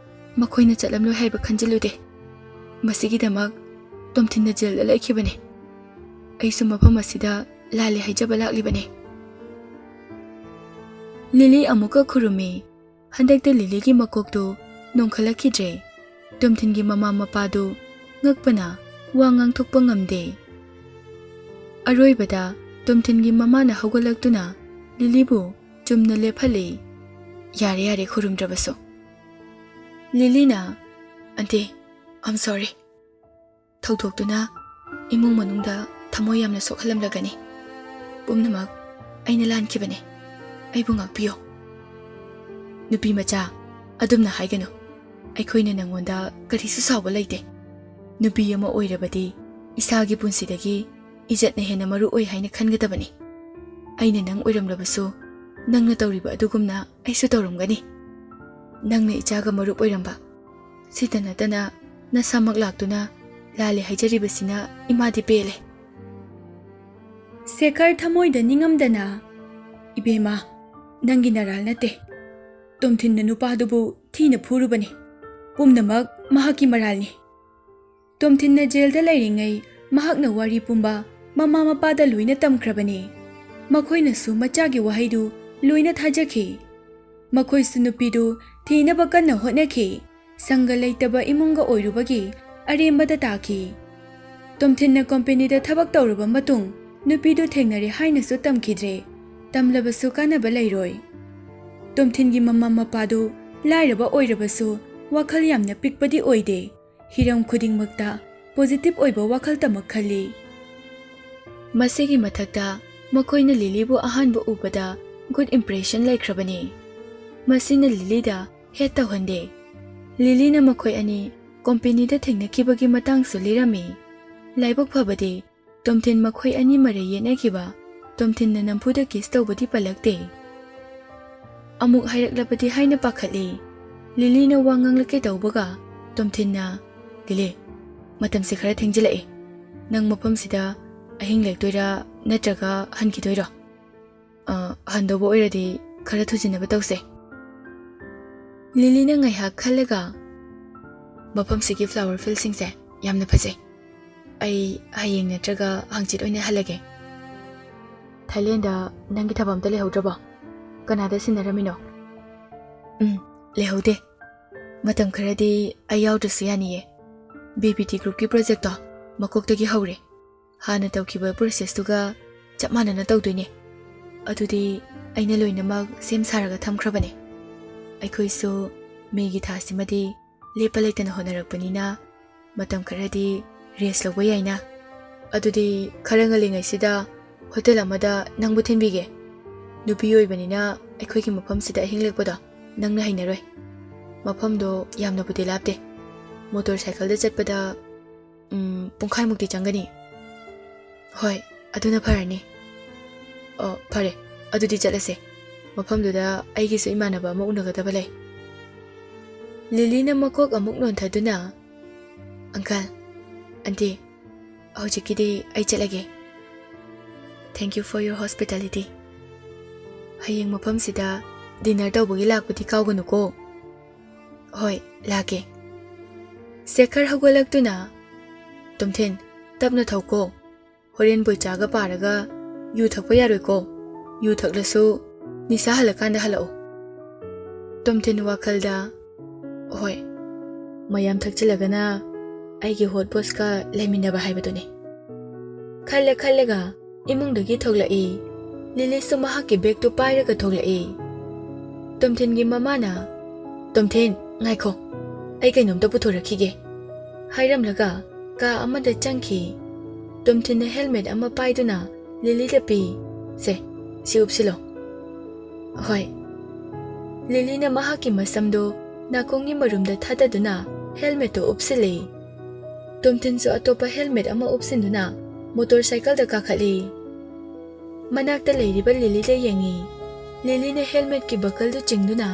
ꯃꯈꯣꯏꯅ ꯆꯠꯂꯝꯂꯣꯏ ꯍꯥꯏꯕ ꯈꯟꯖꯤꯜꯂꯨꯗꯦ꯫ ꯃꯁꯤꯒꯤꯗꯃꯛ ꯇꯣꯝꯊꯤꯟꯅ ꯖꯦꯜꯗ ꯂꯩꯈꯤꯕꯅꯤ꯫ ꯑꯩꯁꯨ ꯃꯐꯝ ꯑꯁꯤꯗ ꯂꯥꯜꯂꯦ ꯍꯥꯏꯖꯕ ꯂꯥꯛꯂꯤꯕꯅꯤ꯫" ꯂꯤꯂꯤ ꯑꯃꯨꯛꯀ ꯈꯨꯔꯨꯝꯃꯤ꯫ ꯍꯟꯗꯛꯇ ꯂꯤꯂꯤꯒꯤ ꯃꯀꯣꯛꯇꯨ ꯅꯣꯡꯈꯠꯂꯛꯈꯤꯗ꯭ꯔꯦ꯫ ꯇꯣꯝꯊꯤꯟꯒꯤ ꯃꯃꯥ ꯃꯄꯥꯗꯨ ꯉꯛꯄꯅ ꯋꯥ ꯉꯥꯡꯊꯣꯛꯄ ꯉꯝꯗꯦ꯫ ꯑꯔꯣꯏꯕꯗ ꯇꯣꯝꯊꯤꯟꯒꯤ ꯃꯃꯥꯅ ꯍꯧꯒꯠꯂꯛꯇꯨꯅ ꯂꯤꯂꯤꯕꯨ ꯆꯨꯝꯅ ꯂꯦꯞꯍꯜꯂꯤ꯫ ꯌꯥꯔꯦ, ꯌꯥꯔꯦ, ꯈꯨꯔꯨꯝꯗ꯭ꯔꯕꯁꯨ꯫ ꯂꯤꯂꯤꯅ, "ꯑꯟꯇꯤ, I'm sorry꯫ ꯊꯧꯗꯣꯛꯇꯨꯅ ꯏꯃꯨꯡ ꯃꯅꯨꯡꯗ ꯊꯃꯣꯏ ꯌꯥꯝꯅ ꯁꯣꯛꯍꯜꯂꯝꯂꯒꯅꯤ꯫ ꯄꯨꯝꯅꯃꯛ ꯑꯩꯅ ꯂꯥꯟꯈꯤꯕꯅꯤ꯫ ꯑꯩꯕꯨ ꯉꯥꯛꯄꯤꯌꯨ꯫" "ꯅꯨꯄꯤ ꯃꯆꯥ, ꯑꯗꯨꯝꯅ ꯍꯥꯏꯒꯅꯨ꯫ ꯑꯩꯈꯣꯏꯅ ꯅꯪꯉꯣꯟꯗ ꯀꯔꯤꯁꯨ ꯁꯥꯎꯕ ꯂꯩꯇꯦ꯫ ꯅꯨꯄꯤ ꯑꯃ ꯑꯣꯏꯔꯕꯗꯤ ꯏꯁꯥꯒꯤ ꯄꯨꯟꯁꯤꯗꯒꯤ ꯏꯖꯠꯅ ꯍꯦꯟꯅ ꯃꯔꯨ ꯑꯣꯏ ꯍꯥꯏꯅ ꯈꯟꯒꯗꯕꯅꯤ꯫ ꯑꯩꯅ ꯅꯪ ꯑꯣꯏꯔꯝꯂꯕꯁꯨ, ꯅꯪꯅ ꯇꯧꯔꯤꯕ ꯑꯗꯨꯒꯨꯝꯅ ꯑꯩꯁꯨ ꯇꯧꯔꯝꯒꯅꯤ꯫ ꯅꯪꯅ ꯏꯆꯥꯒ ꯃꯔꯨꯞ ꯑꯣꯏꯔꯝꯕ, ꯁꯤꯇ ꯅꯠꯇꯅ ꯅꯁꯥꯃꯛ ꯂꯥꯛꯇꯨꯅ ꯂꯥꯜꯂꯦ ꯍꯥꯏꯖꯔꯤꯕꯁꯤꯅ ꯏꯃꯥꯗꯤ ꯄꯦꯜꯂꯦ꯫" ꯁꯦꯈꯔ ꯊꯃꯣꯏꯗ ꯅꯤꯡꯉꯝꯗꯅ, "ꯏꯕꯦꯝꯃ, ꯅꯪꯒꯤ ꯅꯔꯥꯜ ꯅꯠꯇꯦ꯫ ꯇꯣꯝꯊꯤꯟꯅ ꯅꯨꯄꯥꯗꯨꯕꯨ ꯊꯤꯅ ꯐꯨꯔꯨꯕꯅꯤ꯫ ꯄꯨꯝꯅꯃꯛ ꯃꯍꯥꯛꯀꯤ ꯃꯔꯥꯜꯅꯤ꯫ ꯇꯣꯝꯊꯤꯟꯅ ꯖꯦꯜꯗ ꯂꯩꯔꯤꯉꯩ ꯃꯍꯥꯛꯅ ꯋꯥꯔꯤ ꯄꯨꯝꯕ ꯃꯃꯥ ꯃꯄꯥꯗ ꯂꯣꯏꯅ ꯇꯝꯈ꯭ꯔꯕꯅꯤ꯫ ꯃꯈꯣꯏꯅꯁꯨ ꯃꯆꯥꯒꯤ ꯋꯥꯍꯩꯗꯨ ꯂꯣꯏꯅ ꯊꯥꯖꯈꯤ꯫ ꯃꯈꯣꯏꯁꯨ ꯅꯨꯄꯤꯗꯨ ꯊꯤꯅꯕ ꯀꯟꯅ ꯍꯣꯠꯅꯈꯤ꯫ ꯁꯪꯒ ꯂꯩꯇꯕ ꯏꯃꯨꯡꯒ ꯑꯣꯏꯔꯨꯕꯒꯤ ꯑꯔꯦꯝꯕꯗ ꯇꯥꯈꯤ꯫ ꯇꯣꯝꯊꯤꯟꯅ ꯀꯣꯝꯄꯦꯅꯤꯗ ꯊꯕꯛ ꯇꯧꯔꯕ ꯃꯇꯨꯡ ꯅꯨꯄꯤꯗꯨ ꯊꯦꯡꯅꯔꯦ ꯍꯥꯏꯅꯁꯨ ꯇꯝꯈꯤꯗ꯭ꯔꯦ꯫ ꯇꯝꯂꯕꯁꯨ ꯀꯥꯟꯅꯕ ꯂꯩꯔꯣꯏ꯫ ꯇꯣꯝꯊꯤꯟꯒꯤ ꯃꯃꯥ ꯃꯄꯥꯗꯨ ꯂꯥꯏꯔꯕ ꯑꯣꯏꯔꯕꯁꯨ ꯋꯥꯈꯜ ꯌꯥꯝꯅ ꯄꯤꯛꯄꯗꯤ ꯑꯣꯏꯗꯦ꯫ ꯍꯤꯔꯝ ꯈꯨꯗꯤꯡꯃꯛꯇ ꯄꯣꯖꯤꯇꯤꯚ ꯑꯣꯏꯕ ꯋꯥꯈꯜꯇꯃꯛ ꯈꯜꯂꯤ꯫ ꯃꯁꯤꯒꯤ ꯃꯊꯛꯇ ꯃꯈꯣꯏꯅ ꯂꯤꯂꯤꯕꯨ ꯑꯍꯥꯟꯕ ꯎꯕꯗ ꯒꯨꯗ ꯏꯝꯄ꯭ꯔꯦꯁꯟ ꯂꯩꯈ꯭ꯔꯕꯅꯤ꯫ ꯃꯁꯤꯅ ꯂꯤꯂꯤꯗ ꯍꯦꯠ ꯇꯧꯍꯟꯗꯦ꯫ ꯂꯤꯂꯤꯅ ꯃꯈꯣꯏ ꯑꯅꯤ ꯀꯣꯝꯄꯦꯅꯤꯗ ꯊꯦꯡꯅꯈꯤꯕꯒꯤ ꯃꯇꯥꯡꯁꯨ ꯂꯤꯔꯝꯃꯤ꯫ ꯂꯥꯏꯕꯛ ꯐꯕꯗꯤ, ꯇꯣꯝꯊꯤꯟ ꯃꯈꯣꯏ ꯑꯅꯤ ꯃꯔꯩ ꯌꯦꯠꯅꯈꯤꯕ, ꯇꯣꯝꯊꯤꯟꯅ ꯅꯝꯐꯨꯗ ꯀꯤꯁ ꯇꯧꯕꯗꯤ ꯄꯜꯂꯛꯇꯦ꯫ ꯑꯃꯨꯛ ꯍꯥꯏꯔꯛꯂꯕꯗꯤ ꯍꯥꯏꯅ ꯄꯥꯈꯠꯂꯤ꯫ ꯂꯤꯂꯤꯅ ꯋꯥ ꯉꯥꯡꯂꯛꯀꯦ ꯇꯧꯕꯒ, ꯇꯣꯝꯊꯤꯟꯅ, "ꯂꯤꯂꯤ, ꯃꯇꯝꯁꯦ ꯈꯔ ꯊꯦꯡꯖꯤꯜꯂꯛꯑꯦ꯫ ꯅꯪ ꯃꯐꯝꯁꯤꯗ ꯑꯍꯤꯡ ꯂꯦꯛꯇꯣꯏꯔꯥ ꯅꯠꯇ꯭ꯔꯒ ꯍꯟꯈꯤꯗꯣꯏꯔꯣ?" "ꯑ, ꯍꯟꯗꯧꯕ ꯑꯣꯏꯔꯗꯤ ꯈꯔ ꯊꯨꯖꯤꯟꯅꯕ ꯇꯧꯁꯦ꯫" ꯂꯤꯂꯤꯅ ꯉꯥꯏꯍꯥꯛ ꯈꯜꯂꯒ, "ꯃꯐꯝꯁꯤꯒꯤ ꯐ꯭ꯂꯥꯋꯔ ꯐꯤꯜꯁꯤꯡꯁꯦ ꯌꯥꯝꯅ ꯐꯖꯩ꯫ ꯑꯩ ꯍꯌꯦꯡ ꯅꯠꯇ꯭ꯔꯒ ꯍꯪꯆꯤꯠ ꯑꯣꯏꯅ ꯍꯜꯂꯒꯦ꯫ ꯊꯥꯏꯂꯦꯟꯗ ꯅꯪꯒꯤ ꯊꯕꯛ ꯑꯝꯇ ꯂꯩꯍꯧꯗ꯭ꯔꯕꯣ? ꯀꯅꯥꯗ ꯁꯤꯟꯅꯔꯝꯃꯤꯅꯣ?" "ꯎꯝ, ꯂꯩꯍꯧꯗꯦ꯫ ꯃꯇꯝ ꯈꯔꯗꯤ ꯑꯩ ꯌꯥꯎꯗ꯭ꯔꯁꯨ ꯌꯥꯅꯤꯌꯦ꯫ ꯕꯤ ꯕꯤ ꯇꯤ ꯒ꯭ꯔꯨꯞꯀꯤ ꯄ꯭ꯔꯣꯖꯦꯛꯇꯣ ꯃꯀꯣꯛꯇꯒꯤ ꯍꯧꯔꯦ꯫ ꯍꯥꯟꯅ ꯇꯧꯈꯤꯕ ꯄ꯭ꯔꯣꯁꯦꯁꯇꯨꯒ ꯆꯞ ꯃꯥꯟꯅꯅ ꯇꯧꯗꯣꯏꯅꯦ꯫ ꯑꯗꯨꯗꯤ ꯑꯩꯅ ꯂꯣꯏꯅꯃꯛ ꯁꯦꯝ ꯁꯥꯔꯒ ꯊꯝꯈ꯭ꯔꯕꯅꯦ꯫ ꯑꯩꯈꯣꯏꯁꯨ ꯃꯦꯒꯤ ꯊꯥꯁꯤꯃꯗꯤ ꯂꯦꯞꯄ ꯂꯩꯇꯅ ꯍꯣꯠꯅꯔꯛꯄꯅꯤꯅ ꯃꯇꯝ ꯈꯔꯗꯤ ꯔꯦꯁ ꯂꯧꯕ ꯌꯥꯏꯅ꯫ ꯑꯗꯨꯗꯤ ꯈꯔ ꯉꯜꯂꯤꯉꯩꯁꯤꯗ ꯍꯣꯇꯦꯜ ꯑꯃꯗ ꯅꯪꯕꯨ ꯊꯤꯟꯕꯤꯒꯦ꯫ ꯅꯨꯄꯤ ꯑꯣꯏꯕꯅꯤꯅ ꯑꯩꯈꯣꯏꯒꯤ ꯃꯐꯝꯁꯤꯗ ꯑꯍꯤꯡ ꯂꯦꯛꯄꯗꯣ ꯅꯪꯅ ꯍꯩꯅꯔꯣꯏ꯫ ꯃꯐꯝꯗꯣ ꯌꯥꯝꯅꯕꯨꯗꯤ ꯂꯥꯞꯇꯦ꯫ ꯃꯣꯇꯣꯔ ꯁꯥꯏꯀꯜꯗ ꯆꯠꯄꯗ, ꯎꯝ, ꯄꯨꯡꯈꯥꯏꯃꯨꯛꯇꯤ ꯆꯪꯒꯅꯤ꯫ ꯍꯣꯏ, ꯑꯗꯨꯅ ꯐꯔꯅꯤ꯫ ꯑꯣ, ꯐꯔꯦ, ꯑꯗꯨꯗꯤ ꯆꯠꯂꯁꯦ꯫ ꯃꯐꯝꯗꯨꯗ ꯑꯩꯒꯤꯁꯨ ꯏꯃꯥꯟꯅꯕ ꯑꯃ ꯎꯅꯒꯗꯕ ꯂꯩ꯫ ꯂꯤꯂꯤꯅ ꯃꯀꯣꯛ ꯑꯃꯨꯛ ꯅꯣꯟꯊꯗꯨꯅ, "ꯑꯪꯀꯜ, ꯑꯟꯇꯤ, ꯍꯧꯖꯤꯛꯀꯤꯗꯤ ꯑꯩ ꯆꯠꯂꯒꯦ꯫ Thank you for your hospitality꯫ ꯍꯌꯦꯡ ꯃꯐꯝꯁꯤꯗ ꯗꯤꯟꯅꯔ ꯇꯧꯕꯒꯤ ꯂꯥꯛꯄꯗꯤ ꯀꯥꯎꯒꯅꯨꯀꯣ꯫" "ꯍꯣꯏ, ꯂꯥꯛꯀꯦ꯫" ꯁꯦꯈꯔ ꯍꯧꯒꯠꯂꯛꯇꯨꯅ, "ꯇꯣꯝꯊꯤꯟ, ꯇꯞꯅ ꯊꯧꯀꯣ꯫ ꯍꯣꯔꯦꯟ ꯕꯣꯏꯆꯥꯒ ꯄꯥꯔꯒ ꯌꯨ ꯊꯛꯄ ꯌꯥꯔꯣꯏꯀꯣ꯫ ꯌꯨ ꯊꯛꯂꯁꯨ ꯅꯤꯁꯥ ꯍꯜꯂꯀꯥꯟꯗ ꯍꯜꯂꯛꯑꯣ꯫" ꯇꯣꯝꯊꯤꯟ ꯋꯥꯈꯜꯗ, "ꯍꯣꯏ, ꯃꯌꯥꯝ ꯊꯛꯆꯤꯜꯂꯒꯅ ꯑꯩꯒꯤ ꯍꯣꯠ ꯕꯣꯁꯀ ꯂꯩꯃꯤꯟꯅꯕ ꯍꯥꯏꯕꯗꯨꯅꯤ꯫" ꯈꯜꯂ ꯈꯜꯂꯒ ꯏꯃꯨꯡꯗꯒꯤ ꯊꯣꯛꯂꯛꯏ꯫ ꯂꯤꯂꯤꯁꯨ ꯃꯍꯥꯛꯀꯤ ꯕꯦꯒꯇꯨ ꯄꯥꯏꯔꯒ ꯊꯣꯛꯂꯛꯏ꯫ ꯇꯣꯝꯊꯤꯟꯒꯤ ꯃꯃꯥꯅ, "ꯇꯣꯝꯊꯤꯟ, ꯉꯥꯏꯈꯣ, ꯑꯩ ꯀꯩꯅꯣꯝꯇ ꯄꯨꯊꯣꯔꯛꯈꯤꯒꯦ," ꯍꯥꯏꯔꯝꯂꯒ ꯀꯥ ꯑꯃꯗ ꯆꯪꯈꯤ꯫ ꯇꯣꯝꯊꯤꯟꯅ ꯍꯦꯜꯃꯦꯠ ꯑꯃ ꯄꯥꯏꯗꯨꯅ ꯂꯤꯂꯤꯗ ꯄꯤ꯫ "ꯁꯦ, ꯁꯤ ꯎꯞꯁꯤꯜꯂꯣ꯫" "ꯍꯣꯏ꯫" ꯂꯤꯂꯤꯅ ꯃꯍꯥꯛꯀꯤ ꯃꯁꯝꯗꯨ ꯅꯥꯀꯣꯡꯒꯤ ꯃꯔꯨꯝꯗ ꯊꯥꯗꯗꯨꯅ ꯍꯦꯜꯃꯦꯠꯇꯨ ꯎꯞꯁꯤꯜꯂꯤ꯫ ꯇꯣꯝꯊꯤꯟꯁꯨ ꯑꯇꯣꯞꯄ ꯍꯦꯜꯃꯦꯠ ꯑꯃ ꯎꯞꯁꯤꯟꯗꯨꯅ ꯃꯣꯇꯣꯔ ꯁꯥꯏꯀꯜꯗ ꯀꯥꯈꯠꯂꯤ꯫ ꯃꯅꯥꯛꯇ ꯂꯩꯔꯤꯕ ꯂꯤꯂꯤꯗ ꯌꯦꯡꯉꯤ꯫ ꯂꯤꯂꯤꯅ ꯍꯦꯜꯃꯦꯠꯀꯤ ꯕꯀꯜꯗꯨ ꯆꯤꯡꯗꯨꯅ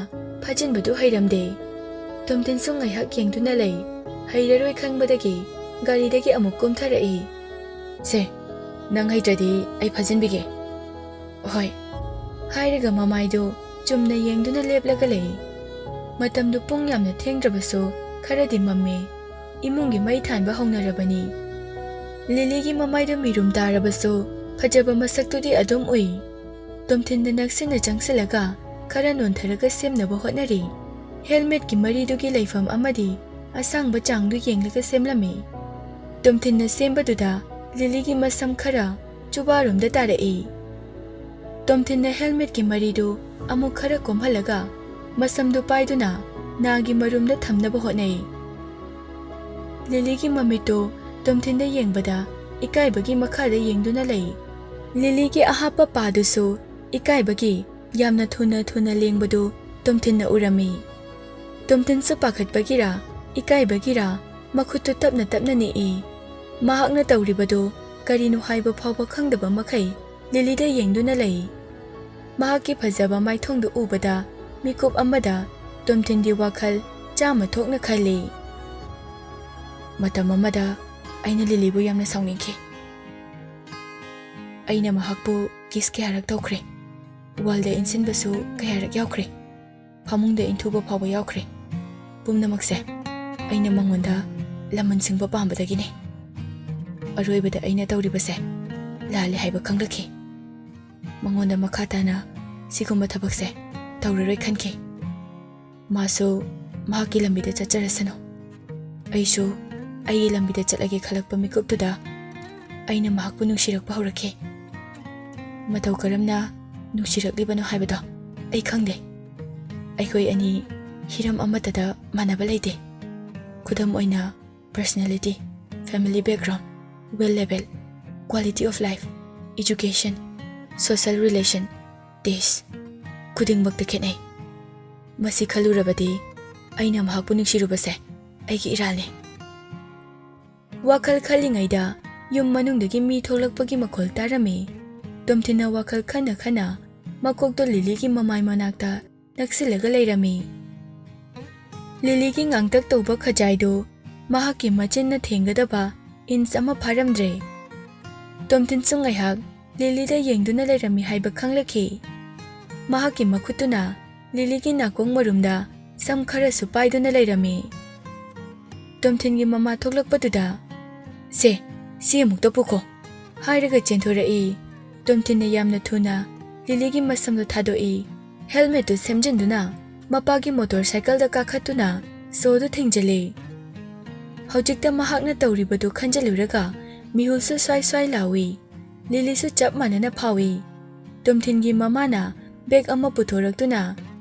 ꯐꯥꯖꯤꯟꯕꯗꯨ ꯍꯩꯔꯝꯗꯦ꯫ ꯇꯣꯝꯊꯤꯟꯁꯨ ꯉꯥꯏꯍꯥꯛ ꯌꯦꯡꯗꯨꯅ ꯂꯩ꯫ ꯍꯩꯔꯔꯣꯏ ꯈꯪꯕꯗꯒꯤ ꯒꯥꯔꯤꯗꯒꯤ ꯑꯃꯨꯛ ꯀꯨꯝꯊꯔꯛꯏ꯫ "ꯁꯦ, ꯅꯪ ꯍꯩꯇ꯭ꯔꯗꯤ ꯑꯩ ꯐꯥꯖꯤꯟꯕꯤꯒꯦ꯫" "ꯍꯣꯏ," ꯍꯥꯏꯔꯒ ꯃꯃꯥꯏꯗꯨ ꯆꯨꯝꯅ ꯌꯦꯡꯗꯨꯅ ꯂꯦꯞꯂꯒ ꯂꯩ꯫ ꯃꯇꯝꯗꯨ ꯄꯨꯡ ꯌꯥꯝꯅ ꯊꯦꯡꯗ꯭ꯔꯕꯁꯨ ꯈꯔꯗꯤ ꯃꯝꯃꯦ꯫ ꯏꯃꯨꯡꯒꯤ ꯃꯩ ꯊꯥꯟꯕ ꯍꯧꯅꯔꯕꯅꯤ꯫ ꯂꯤꯂꯤꯒꯤ ꯃꯃꯥꯏꯗꯨ ꯃꯤꯔꯨꯝ ꯇꯥꯔꯕꯁꯨ ꯐꯖꯕ ꯃꯁꯛꯇꯨꯗꯤ ꯑꯗꯨꯝ ꯎꯏ꯫ ꯇꯣꯝꯊꯤꯟꯅ ꯅꯛꯁꯤꯟꯅ ꯆꯪꯁꯤꯜꯂꯒ ꯈꯔ ꯅꯣꯟꯊꯔꯒ ꯁꯦꯝꯅꯕ ꯍꯣꯠꯅꯔꯤ꯫ ꯍꯦꯜꯃꯦꯠꯀꯤ ꯃꯔꯤꯗꯨꯒꯤ ꯂꯩꯐꯝ ꯑꯃꯗꯤ ꯑꯁꯥꯡꯕ ꯆꯥꯡꯗꯨ ꯌꯦꯡꯂꯒ ꯁꯦꯝꯂꯝꯃꯤ꯫ ꯇꯣꯝꯊꯤꯟꯅ ꯁꯦꯝꯕꯗꯨꯗ ꯂꯤꯂꯤꯒꯤ ꯃꯁꯝ ꯈꯔ ꯆꯨꯕꯥꯔꯣꯝꯗ ꯇꯥꯔꯛꯏ꯫ ꯇꯣꯝꯊꯤꯟꯅ ꯍꯦꯜꯃꯦꯠꯀꯤ ꯃꯔꯤꯗꯨ ꯑꯃꯨꯛ ꯈꯔ ꯀꯣꯝꯍꯜꯂꯒ ꯃꯁꯝꯗꯨ ꯄꯥꯏꯗꯨꯅ ꯅꯥꯒꯤ ꯃꯔꯨꯝꯗ ꯊꯝꯅꯕ ꯍꯣꯠꯅꯩ꯫ ꯂꯤꯂꯤꯒꯤ ꯃꯃꯤꯠꯇꯨ ꯇꯣꯝꯊꯤꯟꯗ ꯌꯦꯡꯕꯗ ꯏꯀꯥꯏꯕꯒꯤ ꯃꯈꯥꯗ ꯌꯦꯡꯗꯨꯅ ꯂꯩ꯫ ꯂꯤꯂꯤꯒꯤ ꯑꯍꯥꯞꯄ ꯄꯥꯗꯨꯁꯨ ꯏꯀꯥꯏꯕꯒꯤ ꯌꯥꯝꯅ ꯊꯨꯅ ꯊꯨꯅ ꯂꯦꯡꯕꯗꯨ ꯇꯣꯝꯊꯤꯟꯅ ꯎꯔꯝꯃꯤ꯫ ꯇꯣꯝꯊꯤꯟꯁꯨ ꯄꯥꯈꯠꯄꯒꯤꯔꯥ, ꯏꯀꯥꯏꯕꯒꯤꯔꯥ, ꯃꯈꯨꯠꯇꯨ ꯇꯞꯅ ꯇꯞꯅ ꯅꯤꯛꯏ꯫ ꯃꯍꯥꯛꯅ ꯇꯧꯔꯤꯕꯗꯨ ꯀꯔꯤꯅꯣ ꯍꯥꯏꯕ ꯐꯥꯎꯕ ꯈꯪꯗꯕ ꯃꯈꯩ ꯂꯤꯂꯤꯗ ꯌꯦꯡꯗꯨꯅ ꯂꯩ꯫ ꯃꯍꯥꯛꯀꯤ ꯐꯖꯕ ꯃꯥꯏꯊꯣꯡꯗꯨ ꯎꯕꯗ ꯃꯤꯀꯨꯞ ꯑꯃꯗ ꯇꯣꯝꯊꯤꯟꯒꯤ ꯋꯥꯈꯜ ꯆꯥꯝꯃ ꯊꯣꯛꯅ ꯈꯜꯂꯤ꯫ ꯃꯇꯝ ꯑꯃꯗ ꯑꯩꯅ ꯂꯤꯂꯤꯕꯨ ꯌꯥꯝꯅ ꯁꯥꯎꯅꯤꯡꯈꯤ꯫ ꯑꯩꯅ ꯃꯍꯥꯛꯄꯨ ꯀꯤꯁ ꯀꯌꯥꯔꯛ ꯇꯧꯈ꯭ꯔꯦ꯫ ꯋꯥꯜꯗ ꯏꯟꯁꯤꯟꯕꯁꯨ ꯀꯌꯥꯔꯛ ꯌꯥꯎꯈ꯭ꯔꯦ꯫ ꯐꯃꯨꯡꯗ ꯏꯟꯊꯨꯕ ꯐꯥꯎꯕ ꯌꯥꯎꯈ꯭ꯔꯦ꯫ ꯄꯨꯝꯅꯃꯛꯁꯦ ꯑꯩꯅ ꯃꯉꯣꯟꯗ ꯂꯃꯟ ꯁꯤꯡꯕ ꯄꯥꯝꯕꯗꯒꯤꯅꯤ꯫ ꯑꯔꯣꯏꯕꯗ ꯑꯩꯅ ꯇꯧꯔꯤꯕꯁꯦ ꯂꯥꯜꯂꯦ ꯍꯥꯏꯕ ꯈꯪꯂꯛꯈꯤ꯫ ꯃꯉꯣꯟꯗ ꯃꯈꯥ ꯇꯥꯅ ꯁꯤꯒꯨꯝꯕ ꯊꯕꯛꯁꯦ ꯇꯧꯔꯔꯣꯏ ꯈꯟꯈꯤ꯫ ꯃꯥꯁꯨ ꯃꯍꯥꯛꯀꯤ ꯂꯝꯕꯤꯗ ꯆꯠꯆꯔꯁꯅꯨ꯫ ꯑꯩꯁꯨ ꯑꯩꯒꯤ ꯂꯝꯕꯤꯗ ꯆꯠꯂꯒꯦ ꯈꯜꯂꯛꯄ ꯃꯤꯀꯨꯞꯇꯨꯗ ꯑꯩꯅ ꯃꯍꯥꯛꯄꯨ ꯅꯨꯡꯁꯤꯔꯛꯄ ꯍꯧꯔꯛꯈꯤ꯫ ꯃꯇꯧ ꯀꯔꯝꯅ ꯅꯨꯡꯁꯤꯔꯛꯂꯤꯕꯅꯣ ꯍꯥꯏꯕꯗꯣ ꯑꯩ ꯈꯪꯗꯦ꯫ ꯑꯩꯈꯣꯏ ꯑꯅꯤ ꯍꯤꯔꯝ ꯑꯃꯠꯇꯗ ꯃꯥꯟꯅꯕ ꯂꯩꯇꯦ꯫ ꯈꯨꯗꯝ ꯑꯣꯏꯅ, personality, family background, wealth level, quality of life, education, social relation, taste, ꯈꯨꯗꯤꯡꯃꯛꯇ ꯈꯦꯠꯅꯩ꯫ ꯃꯁꯤ ꯈꯜꯂꯨꯔꯕꯗꯤ ꯑꯩꯅ ꯃꯍꯥꯛꯄꯨ ꯅꯨꯡꯁꯤꯔꯨꯕꯁꯦ ꯑꯩꯒꯤ ꯏꯔꯥꯜꯅꯤ꯫ ꯋꯥꯈꯜ ꯈꯜꯂꯤꯉꯩꯗ ꯌꯨꯝ ꯃꯅꯨꯡꯗꯒꯤ ꯃꯤ ꯊꯣꯛꯂꯛꯄꯒꯤ ꯃꯈꯣꯜ ꯇꯥꯔꯝꯃꯤ꯫ ꯇꯣꯝꯊꯤꯟꯅ ꯋꯥꯈꯜ ꯈꯟꯅ ꯈꯟꯅ ꯃꯀꯣꯛꯇꯣ ꯂꯤꯂꯤꯒꯤ ꯃꯃꯥꯏ ꯃꯅꯥꯛꯇ ꯅꯛꯁꯤꯜꯂꯒ ꯂꯩꯔꯝꯃꯤ꯫ ꯂꯤꯂꯤꯒꯤ ꯉꯥꯡꯇꯛ ꯇꯧꯕ ꯈꯖꯥꯏꯗꯨ ꯃꯍꯥꯛꯀꯤ ꯃꯆꯤꯟꯅ ꯊꯦꯡꯒꯗꯕ ꯏꯟꯆ ꯑꯃ ꯐꯥꯔꯝꯗ꯭ꯔꯦ꯫ ꯇꯣꯝꯊꯤꯟꯁꯨ ꯉꯥꯏꯍꯥꯛ ꯂꯤꯂꯤꯗ ꯌꯦꯡꯗꯨꯅ ꯂꯩꯔꯝꯃꯤ ꯍꯥꯏꯕ ꯈꯪꯂꯛꯈꯤ꯫ ꯃꯍꯥꯛꯀꯤ ꯃꯈꯨꯠꯇꯨꯅ ꯂꯤꯂꯤꯒꯤ ꯅꯥꯀꯣꯡ ꯃꯔꯨꯝꯗ ꯁꯝ ꯈꯔꯁꯨ ꯄꯥꯏꯗꯨꯅ ꯂꯩꯔꯝꯃꯤ꯫ ꯇꯣꯝꯊꯤꯟꯒꯤ ꯃꯃꯥ ꯊꯣꯛꯂꯛꯄꯗꯨꯗ, "ꯁꯦ, ꯁꯤ ꯑꯃꯨꯛꯇ ꯄꯨꯈꯣ" ꯍꯥꯏꯔꯒ ꯆꯦꯟꯊꯣꯔꯛꯏ꯫ ꯇꯣꯝꯊꯤꯟꯅ ꯌꯥꯝꯅ ꯊꯨꯅ ꯂꯤꯂꯤꯒꯤ ꯃꯁꯝꯗꯨ ꯊꯥꯗꯣꯛꯏ꯫ ꯍꯦꯜꯃꯦꯠꯇꯨ ꯁꯦꯝꯖꯤꯟꯗꯨꯅ ꯃꯄꯥꯒꯤ ꯃꯣꯇꯣꯔ ꯁꯥꯏꯀꯜꯗ ꯀꯥꯈꯠꯇꯨꯅ ꯁꯣꯗꯨ ꯊꯤꯡꯖꯤꯜꯂꯤ꯫ ꯍꯧꯖꯤꯛꯇ ꯃꯍꯥꯛꯅ ꯇꯧꯔꯤꯕꯗꯨ ꯈꯟꯖꯤꯜꯂꯨꯔꯒ ꯃꯤꯍꯨꯜꯁꯨ ꯁ꯭ꯋꯥꯏ ꯁ꯭ꯋꯥꯏ ꯂꯥꯎꯏ꯫ ꯂꯤꯂꯤꯁꯨ ꯆꯞ ꯃꯥꯟꯅꯅ ꯐꯥꯎꯏ꯫ ꯇꯣꯝꯊꯤꯟꯒꯤ ꯃꯃꯥꯅ ꯕꯦꯒ ꯑꯃ ꯄꯨꯊꯣꯔꯛꯇꯨꯅ,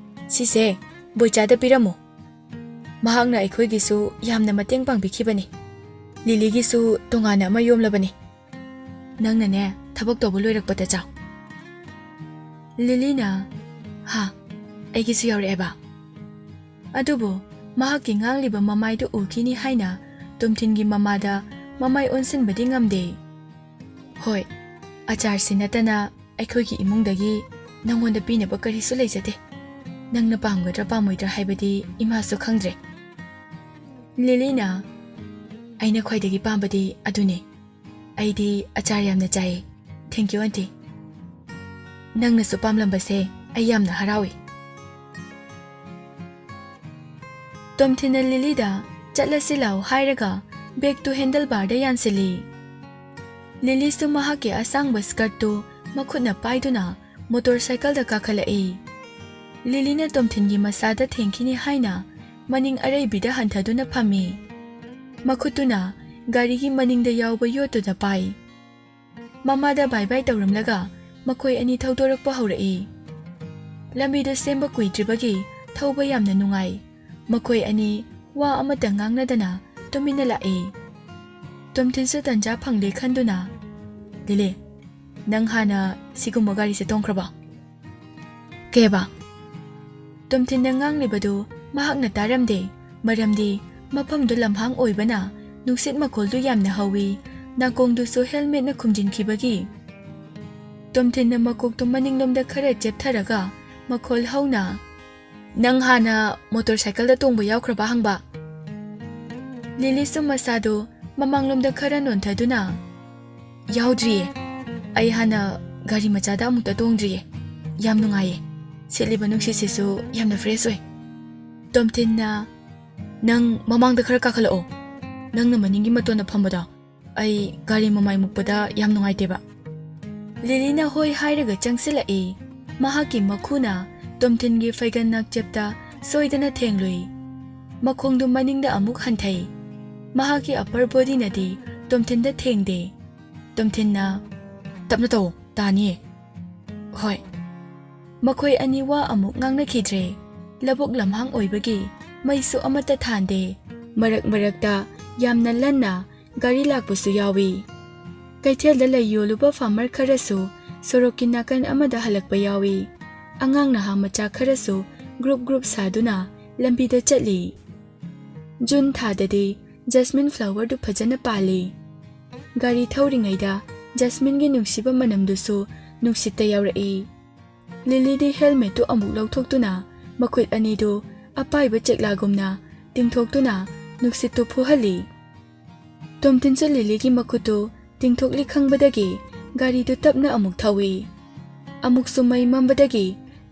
"ꯁꯤꯁꯦ ꯕꯣꯏꯆꯥꯗ ꯄꯤꯔꯝꯃꯨ꯫ ꯃꯍꯥꯛꯅ ꯑꯩꯈꯣꯏꯒꯤꯁꯨ ꯌꯥꯝꯅ ꯃꯇꯦꯡ ꯄꯥꯡꯕꯤꯈꯤꯕꯅꯤ꯫ ꯂꯤꯂꯤꯒꯤꯁꯨ ꯇꯣꯉꯥꯟꯅ ꯑꯃ ꯌꯣꯝꯂꯕꯅꯤ꯫ ꯅꯪꯅꯅꯦ, ꯊꯕꯛ ꯇꯧꯕ ꯂꯣꯏꯔꯛꯄꯗ ꯆꯥꯎ꯫ ꯂꯤꯂꯤꯅ, "ꯍꯥ, ꯑꯩꯒꯤꯁꯨ ꯌꯥꯎꯔꯛꯑꯦꯕ?" ꯑꯗꯨꯕꯨ ꯃꯍꯥꯛꯀꯤ ꯉꯥꯡꯂꯤꯕ ꯃꯃꯥꯏꯗꯨ ꯎꯈꯤꯅꯤ ꯍꯥꯏꯅ ꯇꯣꯝꯊꯤꯟꯒꯤ ꯃꯃꯥꯗ ꯃꯃꯥꯏ ꯑꯣꯟꯁꯤꯟꯕꯗꯤ ꯉꯝꯗꯦ꯫ "ꯍꯣꯏ, ꯑꯆꯥꯔꯁꯤ ꯅꯠꯇꯅ ꯑꯩꯈꯣꯏꯒꯤ ꯏꯃꯨꯡꯗꯒꯤ ꯅꯪꯉꯣꯟꯗ ꯄꯤꯅꯕ ꯀꯔꯤꯁꯨ ꯂꯩꯖꯗꯦ꯫ ꯅꯪꯅ ꯄꯥꯝꯒꯗ꯭ꯔꯥ ꯄꯥꯝꯃꯣꯏꯗ꯭ꯔꯥ ꯍꯥꯏꯕꯗꯤ ꯏꯃꯥꯁꯨ ꯈꯪꯗ꯭ꯔꯦ꯫" ꯂꯤꯂꯤꯅ, "ꯑꯩꯅ ꯈ꯭ꯋꯥꯏꯗꯒꯤ ꯄꯥꯝꯕꯗꯤ ꯑꯗꯨꯅꯤ꯫ ꯑꯩꯗꯤ ꯑꯆꯥꯔ ꯌꯥꯝꯅ ꯆꯥꯏꯌꯦ꯫ Thank you, aunty꯫ ꯅꯪꯅꯁꯨ ꯄꯥꯝꯂꯝꯕꯁꯦ ꯑꯩ ꯌꯥꯝꯅ ꯍꯔꯥꯎꯏ꯫" ꯇꯣꯝꯊꯤꯟꯅ ꯂꯤꯂꯤꯗ "ꯆꯠꯂꯁꯤ ꯂꯥꯎ" ꯍꯥꯏꯔꯒ ꯕꯦꯒꯇꯨ ꯍꯦꯟꯗꯜ ꯕꯥꯔꯗ ꯌꯥꯟꯁꯤꯜꯂꯤ꯫ ꯂꯤꯂꯤꯁꯨ ꯃꯍꯥꯛꯀꯤ ꯑꯁꯥꯡꯕ ꯁ꯭ꯀꯔꯠꯇꯨ ꯃꯈꯨꯠꯅ ꯄꯥꯏꯗꯨꯅ ꯃꯣꯇꯣꯔ ꯁꯥꯏꯀꯜꯗ ꯀꯥꯈꯠꯂꯛꯏ꯫ ꯂꯤꯂꯤꯅ ꯇꯣꯝꯊꯤꯟꯒꯤ ꯃꯁꯥꯗ ꯊꯦꯡꯈꯤꯅꯤ ꯍꯥꯏꯅ ꯃꯅꯤꯡ ꯑꯔꯩꯕꯤꯗ ꯍꯟꯊꯗꯨꯅ ꯐꯝꯃꯤ꯫ ꯃꯈꯨꯠꯇꯨꯅ ꯒꯥꯔꯤꯒꯤ ꯃꯅꯤꯡꯗ ꯌꯥꯎꯕ ꯌꯣꯠꯇꯨꯗ ꯄꯥꯏ꯫ ꯃꯃꯥꯗ ꯕꯥꯏ ꯕꯥꯏ ꯇꯧꯔꯝꯂꯒ ꯃꯈꯣꯏ ꯑꯅꯤ ꯊꯧꯗꯣꯔꯛꯄ ꯍꯧꯔꯛꯏ꯫ ꯂꯝꯕꯤꯗꯨ ꯁꯦꯝꯕ ꯀꯨꯏꯗ꯭ꯔꯤꯕꯒꯤ ꯊꯧꯕ ꯌꯥꯝꯅ ꯅꯨꯡꯉꯥꯏ꯫ ꯃꯈꯣꯏ ꯑꯅꯤ ꯋꯥ ꯑꯃꯠꯇ ꯉꯥꯡꯅꯗꯅ ꯇꯨꯃꯤꯟꯅ ꯂꯥꯛꯏ꯫ ꯇꯣꯝꯊꯤꯟꯁꯨ ꯇꯟꯖꯥ ꯐꯪꯂꯦ ꯈꯟꯗꯨꯅ, "ꯂꯤꯂꯤ, ꯅꯪ ꯍꯥꯟꯅ ꯁꯤꯒꯨꯝꯕ ꯒꯥꯔꯤꯁꯦ ꯇꯣꯡꯈ꯭ꯔꯕꯣ?" "ꯀꯩꯕ?" ꯇꯣꯝꯊꯤꯟꯅ ꯉꯥꯡꯂꯤꯕꯗꯨ ꯃꯍꯥꯛꯅ ꯇꯥꯔꯝꯗꯦ, ꯃꯔꯝꯗꯤ ꯃꯐꯝꯗꯨ ꯂꯝꯍꯥꯡ ꯑꯣꯏꯕꯅ ꯅꯨꯡꯁꯤꯠ ꯃꯈꯣꯜꯗꯨ ꯌꯥꯝꯅ ꯍꯧꯏ꯫ ꯅꯥꯀꯣꯡꯗꯨꯁꯨ ꯍꯦꯜꯃꯦꯠꯅ ꯈꯨꯝꯖꯤꯟꯈꯤꯕꯒꯤ ꯇꯣꯝꯊꯤꯟꯅ ꯃꯀꯣꯛꯇꯨ ꯃꯅꯤꯡꯂꯣꯝꯗ ꯈꯔ ꯆꯦꯞꯊꯔꯒ ꯃꯈꯣꯜ ꯍꯧꯅ, "ꯅꯪ ꯍꯥꯟꯅ ꯃꯣꯇꯣꯔ ꯁꯥꯏꯀꯜꯗ ꯇꯣꯡꯕ ꯌꯥꯎꯈ꯭ꯔꯕ?" ꯍꯪꯕ꯫ ꯂꯤꯂꯤꯁꯨ ꯃꯁꯥꯗꯨ ꯃꯃꯥꯡꯂꯣꯝꯗ ꯈꯔ ꯅꯣꯟꯊꯗꯨꯅ, "ꯌꯥꯎꯗ꯭ꯔꯤꯌꯦ꯫ ꯑꯩ ꯍꯥꯟꯅ ꯒꯥꯔꯤ ꯃꯆꯥꯗ ꯑꯃꯨꯛꯇ ꯇꯣꯡꯗ꯭ꯔꯤꯌꯦ꯫ ꯌꯥꯝ ꯅꯨꯡꯉꯥꯏꯌꯦ꯫ ꯁꯤꯠꯂꯤꯕ ꯅꯨꯡꯁꯤꯠꯁꯤꯁꯨ ꯌꯥꯝꯅ fresh ꯑꯣꯏ꯫" ꯇꯣꯝꯊꯤꯟꯅ, "ꯅꯪ ꯃꯃꯥꯡꯗ ꯈꯔ ꯀꯥꯈꯠꯂꯛꯑꯣ꯫ ꯅꯪꯅ ꯃꯅꯤꯡꯒꯤ ꯃꯇꯣꯟꯗ ꯐꯝꯕꯗꯣ ꯑꯩ ꯒꯥꯔꯤ ꯃꯃꯥꯏ ꯃꯨꯛꯄꯗ ꯌꯥꯝ ꯅꯨꯡꯉꯥꯏꯇꯦꯕ꯫" ꯂꯤꯂꯤꯅ ꯍꯣꯏ ꯍꯥꯏꯔꯒ ꯆꯪꯁꯤꯜꯂꯛꯏ꯫ ꯃꯍꯥꯛꯀꯤ ꯃꯈꯨꯅ ꯇꯣꯝꯊꯤꯟꯒꯤ ꯐꯩꯒꯟ ꯅꯥꯛꯆꯦꯞꯇ ꯁꯣꯏꯗꯅ ꯊꯦꯡꯂꯨꯏ꯫ ꯃꯈꯣꯡꯗꯨ ꯃꯅꯤꯡꯗ ꯑꯃꯨꯛ ꯍꯟꯊꯩ꯫ ꯃꯍꯥꯛꯀꯤ upper bodyꯅꯗꯤ ꯇꯣꯝꯊꯤꯟꯗ ꯊꯦꯡꯗꯦ꯫ ꯇꯣꯝꯊꯤꯟꯅ, "ꯇꯞꯅ ꯇꯧ, ꯇꯥꯅꯤꯌꯦ꯫" "ꯍꯣꯏ꯫" ꯃꯈꯣꯏ ꯑꯅꯤ ꯋꯥ ꯑꯃꯨꯛ ꯉꯥꯡꯅꯈꯤꯗ꯭ꯔꯦ꯫ ꯂꯧꯕꯨꯛ ꯂꯝꯍꯥꯡ ꯑꯣꯏꯕꯒꯤ ꯃꯩꯁꯨ ꯑꯃꯠꯇ ꯊꯥꯟꯗꯦ꯫ ꯃꯔꯛ ꯃꯔꯛꯇ ꯌꯥꯝꯅ ꯂꯟꯅ ꯒꯥꯔꯤ ꯂꯥꯛꯄꯁꯨ ꯌꯥꯎꯏ꯫ ꯀꯩꯊꯦꯜꯗ ꯂꯩ ꯌꯣꯜꯂꯨꯕ ꯐꯥꯔꯃꯔ ꯈꯔꯁꯨ ꯁꯣꯔꯣꯛꯀꯤ ꯅꯥꯀꯟ ꯑꯃꯗ ꯍꯜꯂꯛꯄ ꯌꯥꯎꯏ꯫ ꯑꯉꯥꯡ ꯅꯍꯥ ꯃꯆꯥ ꯈꯔꯁꯨ ꯒ꯭ꯔꯨꯞ ꯒ꯭ꯔꯨꯞ ꯁꯥꯗꯨꯅ ꯂꯝꯕꯤꯗ ꯆꯠꯂꯤ꯫ ꯖꯨꯟ ꯊꯥꯗꯗꯤ ꯖꯁꯃꯤꯟ ꯐ꯭ꯂꯥꯋꯔꯗꯨ ꯐꯖꯅ ꯄꯥꯜꯂꯤ꯫ ꯒꯥꯔꯤ ꯊꯧꯔꯤꯉꯩꯗ ꯖꯁꯃꯤꯟꯒꯤ ꯅꯨꯡꯁꯤꯕ ꯃꯅꯝꯗꯨꯁꯨ ꯅꯨꯡꯁꯤꯠꯇ ꯌꯥꯎꯔꯛꯏ꯫ ꯂꯤꯂꯤꯗꯤ ꯍꯦꯜꯃꯦꯠꯇꯨ ꯑꯃꯨꯛ ꯂꯧꯊꯣꯛꯇꯨꯅ ꯃꯈꯨꯠ ꯑꯅꯤꯗꯨ ꯑꯄꯥꯏꯕ ꯆꯦꯛꯂꯥꯒꯨꯝꯅ ꯇꯤꯡꯊꯣꯛꯇꯨꯅ ꯅꯨꯡꯁꯤꯠꯇꯨ ꯐꯨꯍꯜꯂꯤ꯫ ꯇꯣꯝꯊꯤꯟꯁꯨ ꯂꯤꯂꯤꯒꯤ ꯃꯈꯨꯠꯇꯨ ꯇꯤꯡꯊꯣꯛꯂꯤ ꯈꯪꯕꯗꯒꯤ ꯒꯥꯔꯤꯗꯨ ꯇꯞꯅ ꯑꯃꯨꯛ ꯊꯧꯏ꯫ ꯑꯃꯨꯛꯁꯨ ꯃꯩ ꯃꯝꯕꯗꯒꯤ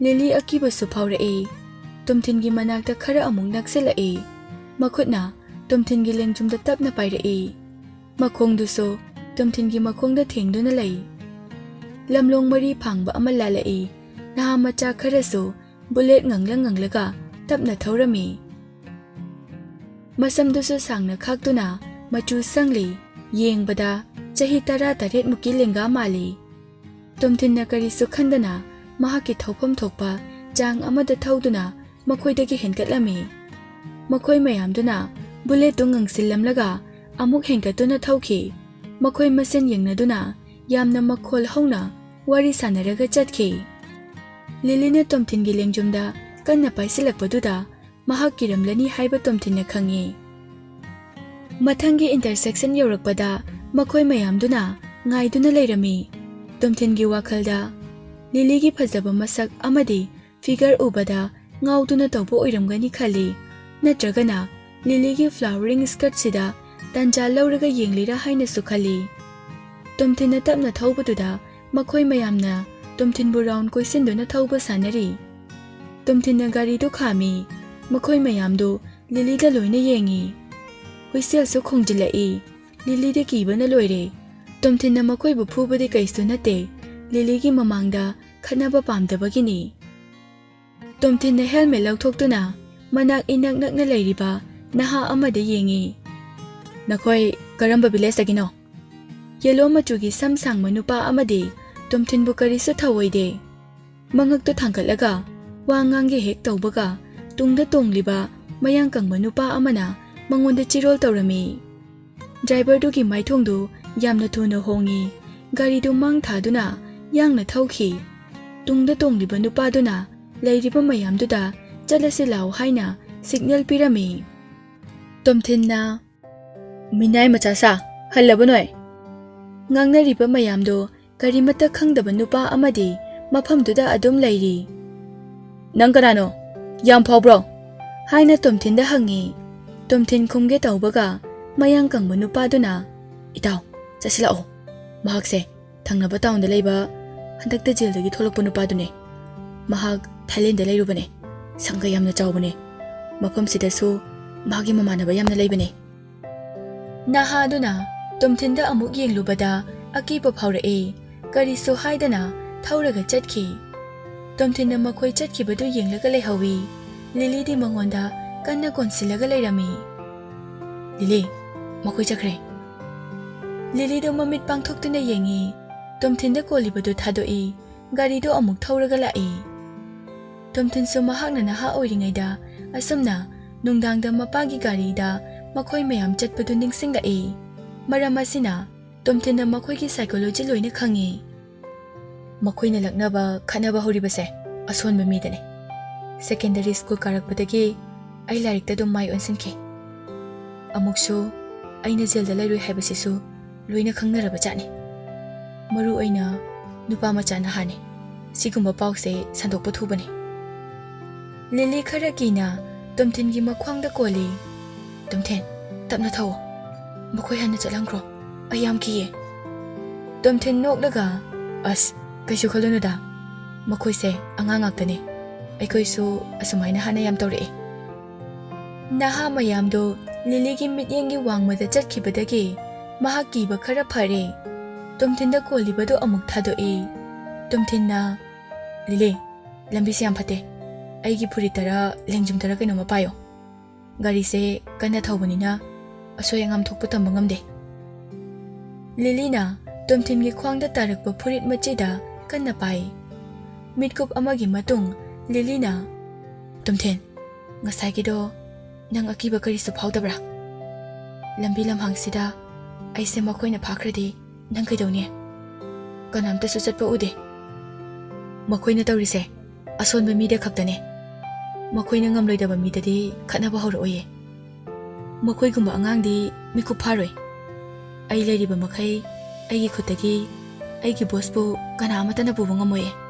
ꯂꯤꯂꯤ ꯑꯀꯤꯕꯁꯨ ꯐꯥꯎꯔꯛꯏ꯫ ꯇꯣꯝꯊꯤꯟꯒꯤ ꯃꯅꯥꯛꯇ ꯈꯔ ꯑꯃꯨꯛ ꯅꯛꯁꯤꯜꯂꯛꯏ꯫ ꯃꯈꯨꯠꯅ ꯇꯣꯝꯊꯤꯟꯒꯤ ꯂꯦꯡꯖꯨꯝꯗ ꯇꯞꯅ ꯄꯥꯏꯔꯛꯏ꯫ ꯃꯈꯣꯡꯗꯨꯁꯨ ꯇꯣꯝꯊꯤꯟꯒꯤ ꯃꯈꯣꯡꯗ ꯊꯦꯡꯗꯨꯅ ꯂꯩ꯫ ꯂꯝꯂꯣꯡ ꯃꯔꯤ ꯐꯥꯡꯕ ꯑꯃ ꯂꯥꯜꯂꯛꯏ꯫ ꯅꯍꯥ ꯃꯆꯥ ꯈꯔꯁꯨ ꯕꯨꯂꯦꯠ ꯉꯪꯂ ꯉꯪꯂꯒ ꯇꯞꯅ ꯊꯧꯔꯝꯃꯤ꯫ ꯃꯁꯝꯗꯨꯁꯨ ꯁꯥꯡꯅ ꯈꯥꯛꯇꯨꯅ ꯃꯆꯨ ꯁꯪꯂꯤ꯫ ꯌꯦꯡꯕꯗ ꯆꯍꯤ ꯇꯔꯥ ꯇꯔꯦꯠ ꯃꯨꯛꯀꯤ ꯂꯦꯡꯒꯥ ꯃꯥꯜꯂꯤ꯫ ꯇꯣꯝꯊꯤꯟꯅ ꯀꯔꯤꯁꯨ ꯈꯟꯗꯅ ꯃꯍꯥꯛꯀꯤ ꯊꯧꯐꯝ ꯊꯣꯛꯄ ꯆꯥꯡ ꯑꯃꯗ ꯊꯧꯗꯨꯅ ꯃꯈꯣꯏꯗꯒꯤ ꯍꯦꯟꯒꯠꯂꯝꯃꯤ꯫ ꯃꯈꯣꯏ ꯃꯌꯥꯝꯗꯨꯅ ꯕꯨꯂꯦꯠꯇꯨ ꯉꯪꯁꯤꯜꯂꯝꯂꯒ ꯑꯃꯨꯛ ꯍꯦꯟꯒꯠꯇꯨꯅ ꯊꯧꯈꯤ꯫ ꯃꯈꯣꯏ ꯃꯁꯦꯟ ꯌꯦꯡꯅꯗꯨꯅ ꯌꯥꯝꯅ ꯃꯈꯣꯜ ꯍꯧꯅ ꯋꯥꯔꯤ ꯁꯥꯟꯅꯔꯒ ꯆꯠꯈꯤ꯫ ꯂꯤꯂꯤꯅ ꯇꯣꯝꯊꯤꯟꯒꯤ ꯂꯦꯡꯖꯨꯝꯗ ꯀꯟꯅ ꯄꯥꯏꯁꯤꯜꯂꯛꯄꯗꯨꯗ ꯃꯍꯥꯛ ꯀꯤꯔꯝꯂꯅꯤ ꯍꯥꯏꯕ ꯇꯣꯝꯊꯤꯟꯅ ꯈꯪꯏ꯫ ꯃꯊꯪꯒꯤ ꯏꯟꯇꯔꯁꯦꯛꯁꯟ ꯌꯧꯔꯛꯄꯗ ꯃꯈꯣꯏ ꯃꯌꯥꯝꯗꯨꯅ ꯉꯥꯏꯗꯨꯅ ꯂꯩꯔꯝꯃꯤ꯫ ꯇꯣꯝꯊꯤꯟꯒꯤ ꯋꯥꯈꯜꯗ ꯂꯤꯂꯤꯒꯤ ꯐꯖꯕ ꯃꯁꯛ ꯑꯃꯗꯤ ꯐꯤꯒꯔ ꯎꯕꯗ ꯉꯥꯎꯗꯨꯅ ꯇꯧꯕ ꯑꯣꯏꯔꯝꯒꯅꯤ ꯈꯜꯂꯤ, ꯅꯠꯇ꯭ꯔꯒꯅ ꯂꯤꯂꯤꯒꯤ ꯐ꯭ꯂꯥꯋꯔꯤꯡ ꯁ꯭ꯀꯔꯠꯁꯤꯗ ꯇꯥꯟꯖꯥ ꯂꯧꯔꯒ ꯌꯦꯡꯂꯤꯔꯥ ꯍꯥꯏꯅꯁꯨ ꯈꯜꯂꯤ꯫ ꯇꯣꯝꯊꯤꯟꯅ ꯇꯞꯅ ꯊꯧꯕꯗꯨꯗ ꯃꯈꯣꯏ ꯃꯌꯥꯝꯅ ꯇꯣꯝꯊꯤꯟꯕꯨ ꯔꯥꯎꯟ ꯀꯣꯏꯁꯤꯟꯗꯨꯅ ꯊꯧꯕ ꯁꯥꯟꯅꯔꯤ꯫ ꯇꯣꯝꯊꯤꯟꯅ ꯒꯥꯔꯤꯗꯨ ꯈꯥꯝꯃꯤ꯫ ꯃꯈꯣꯏ ꯃꯌꯥꯝꯗꯨ ꯂꯤꯂꯤꯗ ꯂꯣꯏꯅ ꯌꯦꯡꯉꯤ꯫ ꯍꯨꯏꯁꯦꯜꯁꯨ ꯈꯣꯡꯖꯤꯜꯂꯛꯏ꯫ ꯂꯤꯂꯤꯗꯤ ꯀꯤꯕꯅ ꯂꯣꯏꯔꯦ꯫ ꯇꯣꯝꯊꯤꯟꯅ ꯃꯈꯣꯏꯕꯨ ꯐꯨꯕꯗꯤ ꯀꯩꯁꯨ ꯅꯠꯇꯦ꯫ ꯂꯤꯂꯤꯒꯤ ꯃꯃꯥꯡꯗ ꯈꯠꯅꯕ ꯄꯥꯝꯗꯕꯒꯤꯅꯤ꯫ ꯇꯣꯝꯊꯤꯟꯅ ꯍꯦꯜꯃꯦꯠ ꯂꯧꯊꯣꯛꯇꯨꯅ ꯃꯅꯥꯛ ꯏꯅꯛ ꯅꯛꯅ ꯂꯩꯔꯤꯕ ꯅꯍꯥ ꯑꯃꯗ ꯌꯦꯡꯉꯤ꯫ "ꯅꯈꯣꯏ ꯀꯔꯝꯕ ꯚꯤꯂꯦꯖꯇꯒꯤꯅꯣ?" ꯌꯦꯂꯣ ꯃꯆꯨꯒꯤ ꯁꯝ ꯁꯥꯡꯕ ꯅꯨꯄꯥ ꯑꯃꯗꯤ ꯇꯣꯝꯊꯤꯟꯕꯨ ꯀꯔꯤꯁꯨ ꯊꯧꯑꯣꯏꯗꯦ꯫ ꯃꯉꯛꯇꯨ ꯊꯥꯡꯒꯠꯂꯒ, ꯋꯥ ꯉꯥꯡꯒꯦ ꯍꯦꯛ ꯇꯧꯕꯒ, ꯇꯨꯡꯗ ꯇꯣꯡꯂꯤꯕ ꯃꯌꯥꯡ ꯀꯪꯕ ꯅꯨꯄꯥ ꯑꯃꯅ ꯃꯉꯣꯟꯗ ꯆꯤꯔꯣꯜ ꯇꯧꯔꯝꯃꯤ꯫ ꯗ꯭ꯔꯥꯏꯚꯔꯗꯨꯒꯤ ꯃꯥꯏꯊꯣꯡꯗꯨ ꯌꯥꯝꯅ ꯊꯨꯅ ꯍꯣꯡꯉꯤ꯫ ꯒꯥꯔꯤꯗꯨ ꯃꯥꯡ ꯊꯥꯗꯨꯅ ꯌꯥꯡꯅ ꯊꯧꯈꯤ꯫ ꯇꯨꯡꯗ ꯇꯣꯡꯂꯤꯕ ꯅꯨꯄꯥꯗꯨꯅ ꯂꯩꯔꯤꯕ ꯃꯌꯥꯝꯗꯨꯗ "ꯆꯠꯂꯁꯤ ꯂꯥꯛꯑꯣ" ꯍꯥꯏꯅ ꯁꯤꯒꯅꯦꯜ ꯄꯤꯔꯝꯃꯤ꯫ ꯇꯣꯝꯊꯤꯟꯅ, "ꯃꯤꯅꯥꯏ ꯃꯆꯥ ꯁꯥ, ꯍꯜꯂꯕ ꯅꯣꯏ?" ꯉꯥꯡꯅꯔꯤꯕ ꯃꯌꯥꯝꯗꯣ ꯀꯔꯤꯃꯠꯇ ꯈꯪꯗꯕ ꯅꯨꯄꯥ ꯑꯃꯗꯤ ꯃꯐꯝꯗꯨꯗ ꯑꯗꯨꯝ ꯂꯩꯔꯤ꯫ "ꯅꯪ ꯀꯅꯥꯅꯣ? ꯌꯥꯝ ꯐꯥꯎꯕ꯭ꯔꯣ?" ꯍꯥꯏꯅ ꯇꯣꯝꯊꯤꯟꯗ ꯍꯪꯉꯤ꯫ ꯇꯣꯝꯊꯤꯟ ꯈꯨꯝꯒꯦ ꯇꯧꯕꯒ ꯃꯌꯥꯡ ꯀꯪꯕ ꯅꯨꯄꯥꯗꯨꯅ, "ꯏꯇꯥꯎ, ꯆꯠꯁꯤꯜꯂꯛꯑꯣ꯫ ꯃꯍꯥꯛꯁꯦ ꯊꯪꯅꯕ ꯇꯥꯎꯟꯗ ꯂꯩꯕ ꯍꯟꯗꯛꯇ ꯖꯦꯜꯗꯒꯤ ꯊꯣꯛꯂꯛꯄ ꯅꯨꯄꯥꯗꯨꯅꯦ꯫ ꯃꯍꯥꯛ ꯊꯥꯏꯂꯦꯟꯗ ꯂꯩꯔꯨꯕꯅꯦ꯫ ꯁꯪꯒ ꯌꯥꯝꯅ ꯆꯥꯎꯕꯅꯦ꯫ ꯃꯐꯝꯁꯤꯗꯁꯨ ꯃꯥꯒꯤ ꯃꯃꯥꯟꯅꯕ ꯌꯥꯝꯅ ꯂꯩꯕꯅꯦ꯫" ꯅꯍꯥꯗꯨꯅ ꯇꯣꯝꯊꯤꯟꯗ ꯑꯃꯨꯛ ꯌꯦꯡꯂꯨꯕꯗ ꯑꯀꯤꯕ ꯐꯥꯎꯔꯛꯏ꯫ ꯀꯔꯤꯁꯨ ꯍꯥꯏꯗꯅ ꯊꯧꯔꯒ ꯆꯠꯈꯤ꯫ ꯇꯣꯝꯊꯤꯟꯅ ꯃꯈꯣꯏ ꯆꯠꯈꯤꯕꯗꯨ ꯌꯦꯡꯂꯒ ꯂꯩꯍꯧꯏ꯫ ꯂꯤꯂꯤꯗꯤ ꯃꯉꯣꯟꯗ ꯀꯟꯅ ꯀꯣꯟꯁꯤꯜꯂꯒ ꯂꯩꯔꯝꯃꯤ꯫ "ꯂꯤꯂꯤ, ꯃꯈꯣꯏ ꯆꯠꯈ꯭ꯔꯦ꯫" ꯂꯤꯂꯤꯗꯨ ꯃꯃꯤꯠ ꯄꯥꯡꯊꯣꯛꯇꯨꯅ ꯌꯦꯡꯉꯤ꯫ ꯇꯣꯝꯊꯤꯟꯗ ꯀꯣꯜꯂꯤꯕꯗꯨ ꯊꯥꯗꯣꯛꯏ꯫ ꯒꯥꯔꯤꯗꯨ ꯑꯃꯨꯛ ꯊꯧꯔꯒ ꯂꯥꯛꯏ꯫ ꯇꯣꯝꯊꯤꯟꯁꯨ ꯃꯍꯥꯛꯅ ꯅꯍꯥ ꯑꯣꯏꯔꯤꯉꯩꯗ ꯑꯁꯨꯝꯅ ꯅꯨꯡꯗꯥꯡꯗ ꯃꯄꯥꯒꯤ ꯒꯥꯔꯤꯗ ꯃꯈꯣꯏ ꯃꯌꯥꯝ ꯆꯠꯄꯗꯨ ꯅꯤꯡꯁꯤꯡꯂꯛꯏ꯫ ꯃꯔꯝ ꯑꯁꯤꯅ ꯇꯣꯝꯊꯤꯟꯅ ꯃꯈꯣꯏꯒꯤ psychology ꯂꯣꯏꯅ ꯈꯪꯏ꯫ "ꯃꯈꯣꯏꯅ ꯂꯛꯅꯕ ꯈꯠꯅꯕ ꯍꯧꯔꯤꯕꯁꯦ ꯑꯁꯣꯟꯕ ꯃꯤꯗꯅꯤ꯫ Secondary school ꯀꯥꯔꯛꯄꯗꯒꯤ ꯑꯩ ꯂꯥꯏꯔꯤꯛꯇ ꯑꯗꯨꯝ ꯃꯥꯏ ꯑꯣꯟꯁꯤꯟꯈꯤ꯫ ꯑꯃꯨꯛꯁꯨ ꯑꯩꯅ ꯖꯦꯜꯗ ꯂꯩꯔꯨꯏ ꯍꯥꯏꯕꯁꯤꯁꯨ ꯂꯣꯏꯅ ꯈꯪꯅꯔꯕ ꯖꯥꯠꯅꯤ꯫ ꯃꯔꯨ ꯑꯣꯏꯅ ꯅꯨꯄꯥ ꯃꯆꯥ ꯅꯍꯥꯅꯤ꯫ ꯁꯤꯒꯨꯝꯕ ꯄꯥꯎꯁꯦ ꯁꯟꯗꯣꯛꯄ ꯊꯨꯕꯅꯤ꯫" ꯂꯤꯂꯤ ꯈꯔ ꯀꯤꯅ ꯇꯣꯝꯊꯤꯟꯒꯤ ꯃꯈ꯭ꯋꯥꯡꯗ ꯀꯣꯜꯂꯤ꯫ "ꯇꯣꯝꯊꯤꯟ, ꯇꯞꯅ ꯊꯧꯑꯣ꯫ ꯃꯈꯣꯏ ꯍꯥꯟꯅ ꯆꯠꯍꯟꯈ꯭ꯔꯣ꯫ ꯑꯩ ꯌꯥꯝ ꯀꯤꯌꯦ꯫" ꯇꯣꯝꯊꯤꯟ ꯅꯣꯛꯂꯒ, "ꯑꯁ, ꯀꯩꯁꯨ ꯈꯜꯂꯨꯅꯨꯗ꯫ ꯃꯈꯣꯏꯁꯦ ꯑꯉꯥꯡ ꯉꯥꯛꯇꯅꯤ꯫ ꯑꯩꯈꯣꯏꯁꯨ ꯑꯁꯨꯃꯥꯏꯅ ꯍꯥꯟꯅ ꯌꯥꯝ ꯇꯧꯔꯛꯑꯦ꯫" ꯅꯍꯥ ꯃꯌꯥꯝꯗꯣ ꯂꯤꯂꯤꯒꯤ ꯃꯤꯠꯌꯦꯡꯒꯤ ꯋꯥꯡꯃꯗ ꯆꯠꯈꯤꯕꯗꯒꯤ ꯃꯍꯥꯛ ꯀꯤꯕ ꯈꯔ ꯐꯔꯦ꯫ ꯇꯣꯝꯊꯤꯟꯗ ꯀꯣꯜꯂꯤꯕꯗꯨ ꯑꯃꯨꯛ ꯊꯥꯗꯣꯛꯏ꯫ ꯇꯣꯝꯊꯤꯟꯅ, "ꯂꯤꯂꯤ, ꯂꯝꯕꯤꯁꯦ ꯌꯥꯝ ꯐꯠꯇꯦ꯫ ꯑꯩꯒꯤ ꯐꯨꯔꯤꯠꯇꯔ ꯂꯦꯡꯖꯨꯝꯗꯔ ꯀꯩꯅꯣꯝꯃ ꯄꯥꯏꯌꯣ꯫ ꯒꯥꯔꯤꯁꯦ ꯀꯟꯅ ꯊꯧꯕꯅꯤꯅ ꯑꯁꯣꯏ ꯑꯉꯥꯝ ꯊꯣꯛꯄ ꯇꯝꯕ ꯉꯝꯗꯦ꯫" ꯂꯤꯂꯤꯅ ꯇꯣꯝꯊꯤꯟꯒꯤ ꯈ꯭ꯋꯥꯡꯗ ꯇꯥꯔꯛꯄ ꯐꯨꯔꯤꯠ ꯃꯆꯤꯗ ꯀꯟꯅ ꯄꯥꯏ꯫ ꯃꯤꯠꯀꯨꯞ ꯑꯃꯒꯤ ꯃꯇꯨꯡ ꯂꯤꯂꯤꯅ, "ꯇꯨꯝꯊꯦꯟ, ꯉꯁꯥꯏꯒꯤꯗꯣ ꯅꯪ ꯑꯀꯤꯕ ꯀꯔꯤꯁꯨ ꯐꯥꯎꯗꯕ꯭ꯔꯥ? ꯂꯝꯕꯤ ꯂꯝꯍꯥꯡꯁꯤꯗ ꯑꯩꯁꯦ ꯃꯈꯣꯏꯅ ꯐꯥꯈ꯭ꯔꯗꯤ ꯅꯪ ꯀꯩꯗꯧꯅꯤ? ꯀꯅꯥꯝꯇꯁꯨ ꯆꯠꯄ ꯎꯗꯦ꯫ ꯃꯈꯣꯏꯅ ꯇꯧꯔꯤꯁꯦ ꯑꯁꯣꯟꯕ ꯃꯤꯗ ꯈꯛꯇꯅꯦ꯫ ꯃꯈꯣꯏꯅ ꯉꯝꯂꯣꯏꯗꯕ ꯃꯤꯗꯗꯤ ꯈꯠꯅꯕ ꯍꯧꯔꯛꯑꯣꯏꯌꯦ꯫ ꯃꯈꯣꯏꯒꯨꯝꯕ ꯑꯉꯥꯡꯗꯤ ꯃꯤꯀꯨꯞ ꯐꯥꯔꯣꯏ꯫ ꯑꯩ ꯂꯩꯔꯤꯕ ꯃꯈꯩ ꯑꯩꯒꯤ ꯈꯨꯠꯇꯒꯤ ꯑꯩꯒꯤ ꯕꯣꯁꯄꯨ ꯀꯅꯥ ꯑꯃꯠꯇꯅ ꯄꯨꯕ ꯉꯝꯃꯣꯏꯌꯦ꯫